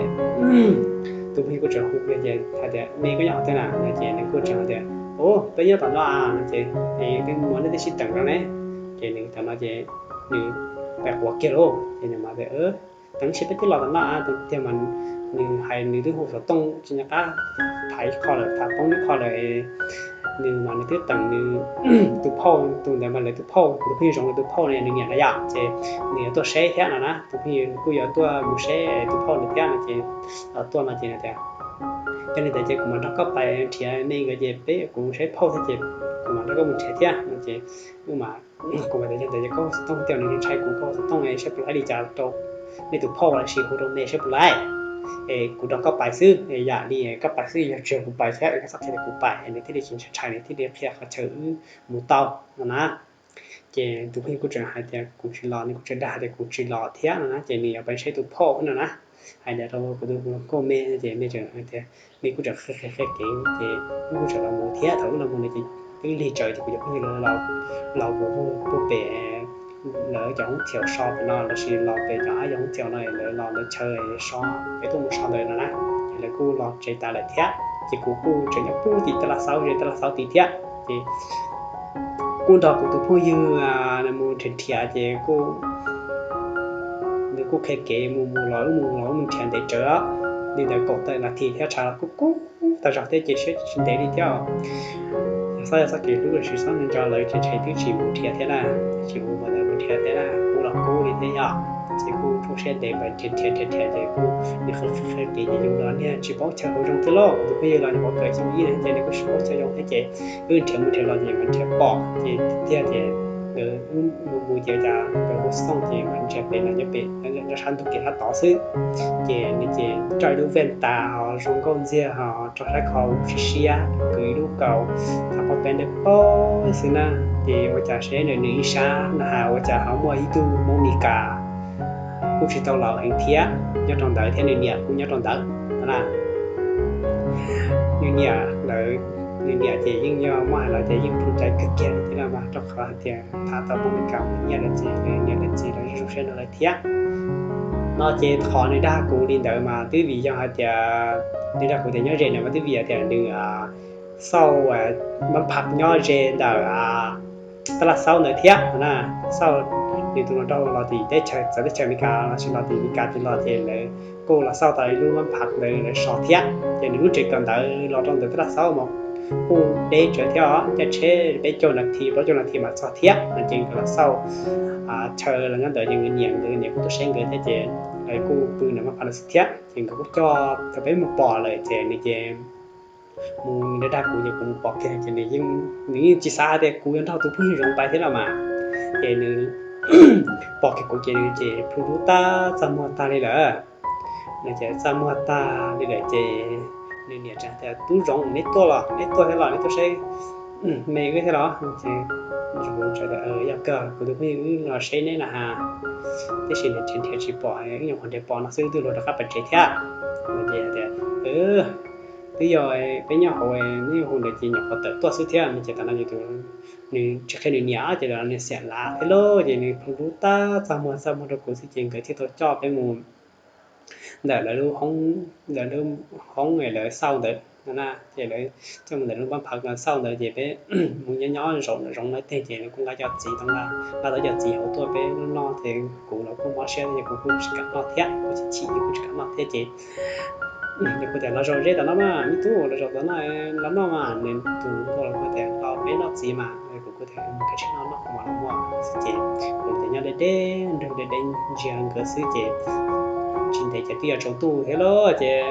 tus phooj ywg kuj txawm hu kiag ces hais tias me koj nyob qhov twg na no ces nws kuj txawm hais tias, u, peb nyob tom no a no ces, e, peb mus nej twb sib teem rau ne. Ces nws thaum no ces nws pais quav kiag lauj ces nws mas tias, teem seb peb twb los tom no a, tiag mas nws hais nws twb hu xov tooj tsis nco qab, tham ib qho lawm tham poob ib qho lawm. Nws mas nws twb teem nws tus phauj, tus ntawd mas lawv tus phauj, tus phooj ywg Zoov lawv tus phauj no nws niam na yom, ces nws yuav tuaj saib thiab no na, tus phooj ywg kuj yuav tuaj mus saib tus phauj nws thiab no ces los tuaj no ces tias, yog li ntawd ces kuv mam nrog koj pais nrhiav me nkawd ces peb kuv saib phauj thiab ces kuv mam nrog koj mus nrhiav thiab no ces, mas kuv mam tias yog ntawd ces koj hu xov tooj tias nws ntshai kuv, koj hu xov tooj saib puas laib li cas rau nej tus phauj los sis hu rau me saib puas laib. Es kuv nrog koj pais xwb, yam li koj pais xwb, yog tsis yog kuv pais thiab koj txhob qhia tias kuv pais, nws thiaj li tsis ntshai, nws thiaj li qhia qhov chaw wb mus tau no na. Ces tus phooj ywg kuj tseem hais tias kuv tsis los, nws kuj tseem dag hais tias kuv tsis los thiab no na, ces nws yuav pais saib tus phauj no na. Hais tias rau kuv tus hluas nkauj me ces me tseem hais tias, me kuj tseem qhia qhia kev ces wb kuj tseem los mus thiab. Thaum wb los mus no ces twb lig tsawv ces kuv cov phooj ywg los mus puag pem lawv cov hoob thiaus so pem no los sis los pem cov ab yog hoob thiaus no lawv los lawv chaw so, peb tuaj mus so ntawd no na. Ces lawv kuj los tsev tas lawm thiab ces kuv kuj tseem nyob puag tim taj laj xaub, ze taj laj xaub tid thiab ces kuj nrog kuv tus phooj ywg mus nrhiav nrhiav ces kuj, nws kuj qhia kev mus mus los wb mus los wb mus nrhiav ntev tsawv li ntawd kaum tawm nas this thiab tshav los kuj kub tag zog thiab ces siab tsis ntev li thiab. Yog xob yog txoj kev hlub los sis xob nco lawv ces ntshe twb tsis mus nrhiav thiab na, tsis mus mus ntawd mus nrhiav thiab na, kub los kub li thiab yom. Ces kuj rau siab ntev mas nrhiav nrhiav nrhiav nrhiav ces kuj nws qhia qhia kev ces yus los niag tsis paub chaw hauv zoo thiab lauj, tus phooj ywg los nws pom kawm xyoo ib na ces nws kuj tsis paub chaw zoo thiab ces wb nrhiav mus nrhiav los ces mas nrhiav pom ces tiag ces nkawd mus mus ces cas nkawd hu xoo ces mas nrhiav pem no nyob pem nyob sab ntug kev sab tod xwb. Ces nws ces coj ib lub vej tas ho zoo nkauj ntxiag ho rau sab kho siab siab, kwv ib lub kaus, thav pob peb ntawm pob xwb na. Ces ua cas seb nws ib sab na has ua cas ho muaj ib tug Hmoob Mes Kas kuj tsis tau laus heev thiab nyob rau ntawd thiab nws niam kuj nyob rau ntawd no na. Nws niam lawv, nws niam ces yeej yog muab hais los ces yeej poob cai kawg kiag li thiab no mas rau qhov hais tias tham tau Hmoob Mes Kas mus nyiaj lawv txiv, nws niam lawv txiv los zoo siab rau lawv thiab no. Ces qhov nws dag kuv li ntawd mas twb vim yog hais tias nws dag kuv tias nyob ze ntawd mas twb vim hais tias nws xauj mab pham nyob ze ntawm taj laj xaub ntawd thiab na. Xauj nws tus hluas nraug los tim teb chaws, txawv teb chaws Amelikas los sis los tim Amelikas tim los ces lawv kuj los xauj tau ib lub mab pham ntawd lawv so thiab. Ces nws lub tsev kawm ntawd los rau ntawm taj laj xaub mas kuj deb tsawv thiab os, caij tsheb peb caug nas this plaub caug nas this mam txog thiab no. Ces nkawd los xauj chaw los nyob ntawd ces nkawd niam, nkawd niam kuj tuaj saib nkawd thiab ces lawv kuj pw ntawm mab pham ntawd xwb thiab. Ces nkawd kuj coj, thaum peb mus pom lawm ces nws ces mus, nws dag dag kuv ces kuv mus pom kiag ces nws yeej, nws yeej tsis xav hais tias kuv yuav nrog tus phooj ywg Zoov pais thiab los mas. Ces nws pom kiag kuv ces nws ces plhu dub tag txaj muag tag li lawm. Nws ces txaj muag tag li lawm ces nws niam tseem tias, tub Zoov, neb tuaj los, neb tuaj thiab los, neb tuaj saib me wb thiab los? Ces Zoov teb tias, yog kawg, kuv tus phooj ywg wb los saib neb na has, tiam sis nws nrhiav nrhiav tsis pom, wb nyuam qhuav nrhiav pom no xwb, wb twb luag rov qab pais tsev thiab. Nws ces tias, twb yog peb nyob hauv, neb hu ntawd ces nyuam qhuav tawm tuaj xwb thiab. Nws ces tam no ces nws tsis qhia nws niam ces tam no nws xiam lav thiab lauj, ces nws plhu dub tag txaj muag txaj muag rau kuv xwb ces nkawd thiaj tau coj peb mus ntawm lawv lub hoob, lawv lub hoob es lawv xauj ntawd no na. Ces lawv coj mus ntawm lub mab pham xauj ntawd ces peb mus nyob nyob Zoov, Zoov lawv teg ces lawv kuj nqa cov txiv tau, nqa tau cov txiv hauv tuaj peb noj ces kuv los kuj mob siab ces kuv kuj tsis kam noj thiab, kuv chim chim ces kuj tsis kam noj thiab ces nws kuj tias, los zaum ze tom no mas me tub, los zaum tom no los noj mas. Nws tus hluas nkauj los kuj tias, los peb noj txiv mas. Kuv kuj tias, mus kav tsij noj, noj kuv mam los muag xwb ces kuv ces nyob deb deb nrog deb deb ntsia nkawd xwb ces tsis ntev ces twb yuav tsaus ntuj thiab lauj ces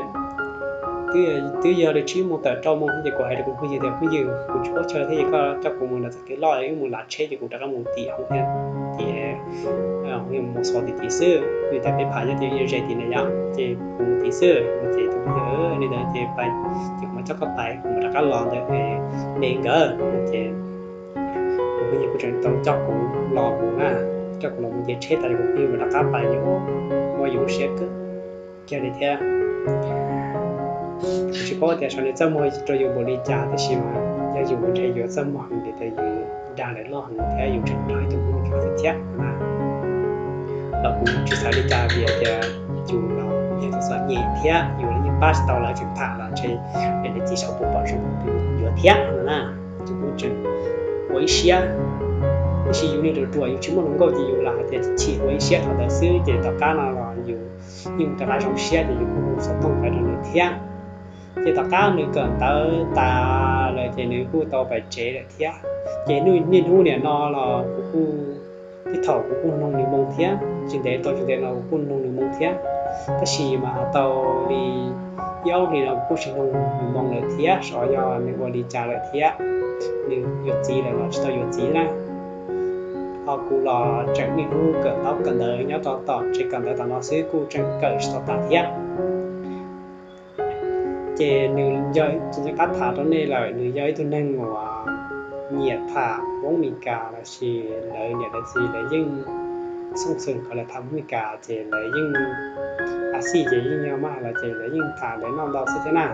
twb yog li tsib moos tawm rau moos ces kuv hais rau kuv phooj ywg tias, phooj ywg, kuv tsis paub chaw thiab es koj coj kuv mus ntawm txoj kev loj es wb mus lav tsheb ces kuv rov qab mus tim hoob, tim hoob mus xov tim tid xwb, vim tias peb phav nyob tim ze tim na yom, ces kuv mus tim xwb. Ces tus phooj ywg li ntawd ces pais, ces kuv mam coj koj pais, kuv mam rov qab los ntawm me nkawd ces kuv phooj ywg kuj tseem tau coj kuv los mus na. coj kuv los mus nce tsheb tas kuv pheej mus rov qab pais, yus muaj yus lub siab kawg kiag li thiab. Kuv tsis paub tias saum nws txaj muag rau yus npaum li cas, tab sis mas yog yus ntshe yuav txaj muag li tias yus dag lawv loj heev thiab yus tseem nrog ib tug Hmoob ua ke thiab na. Los kuv tsis xav li cas vim tias yus los yog tus txom nyem thiab yus los yeej pab tsis tau lawv, tseem tham los ntshe niam txiv saum puas pom zoo yuav thiab no na. Yus kuj tseem ua ib siab, tab sis yus niag ruam ruam yus tsis muaj hluas nkauj ces yus lam hais tias chim ua ib siab thaum ntawd xwb, ces tom qab no los yus yeej rov qab zoo siab ces yus kuj hu xov tooj pais rau nws thiab. Ces tom qab nws kawm ntawv tas lawm ces nws kuj tau pais tsev lawm thiab. Ces niaj hnub niam no los kuv kuj, tej thaum kuv kuj noog nws moo thiab, tsis ntev tau tsis ntev no kuv kuj noog nws moo thiab. Tab sis mas tau li ib ob hlis no kuv kuj tsis noog nws moo lawm thiab, xyov yog nws ua li cas lawm thiab, nws yuav txiv lawm los tsis tau yuav txiv na. Ho kuv los tseem niaj hnub kawm ntaub kawm ntawv nyob rau tom tsev kawm ntawv tom no xwb, kuj tseem kawm tsis tau tas thiab. Ces nws yog, kuv qab tham rau nej lawm, nws yog ib tug neeg uas nyiam tham Hmoob Mes Kas los sis lawv niam lawv txiv lawv yeej xooj xwm qhov lawv tham Hmoob Mes Kas, ces lawv yeej a xij ces yeej yog maj los ces lawv yeej tham lawv noj ntau xwb thiab na.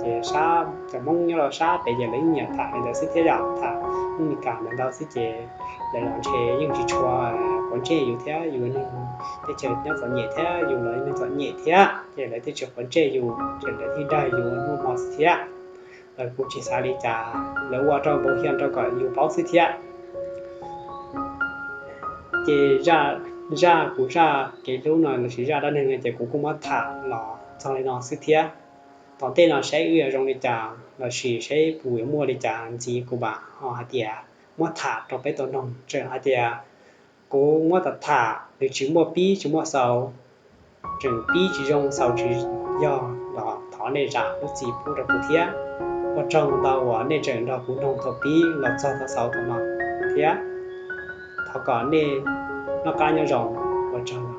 Ces sab cov Hmoob nyob rau sab pem ces lawv yeej nyiam tham li ntawd xwb thiab, yog tham Hmoob Mes Kas ntawd ntau xwb ces lawv los ntshe yeej tsis tshua quav ntsej yus thiab, yus neeg teb chaws nyob txom nyem thiab yus los neeg txom nyem thiab, ces lawv thiaj tsis quav ntsej yus, ces lawv thiaj dag yus muaj hmo xwb thiab. Los kuv tsis xav li cas, lawv ua rau npau hiam rau kom yus paub xwb thiab. Ces zaj, zaj kuv zaj kev hlub no lossis zaj dab neeg no ces kuv kuj muab tham los txog li no xwb thiab. Tom ntej no saib wb yuav zoo li cas lossis saib puas yuav muaj li cas ntxiv kuv mam ho hais tias muab tham rau peb tau mloog. Tseem hais tias kuv muab tham tham nws tsis muaj pib tsis muaj xaus, tseem pib tsis zoo xaus tsis yog los thov nej zam lub txim pub rau kuv thiab. Ua tsaug ntau uas nej tseem nrog kuv mloog thaum pib los txog thaum xaus thaum no thiab. Thov kom nej noj qab nyob zoo, ua tsaug.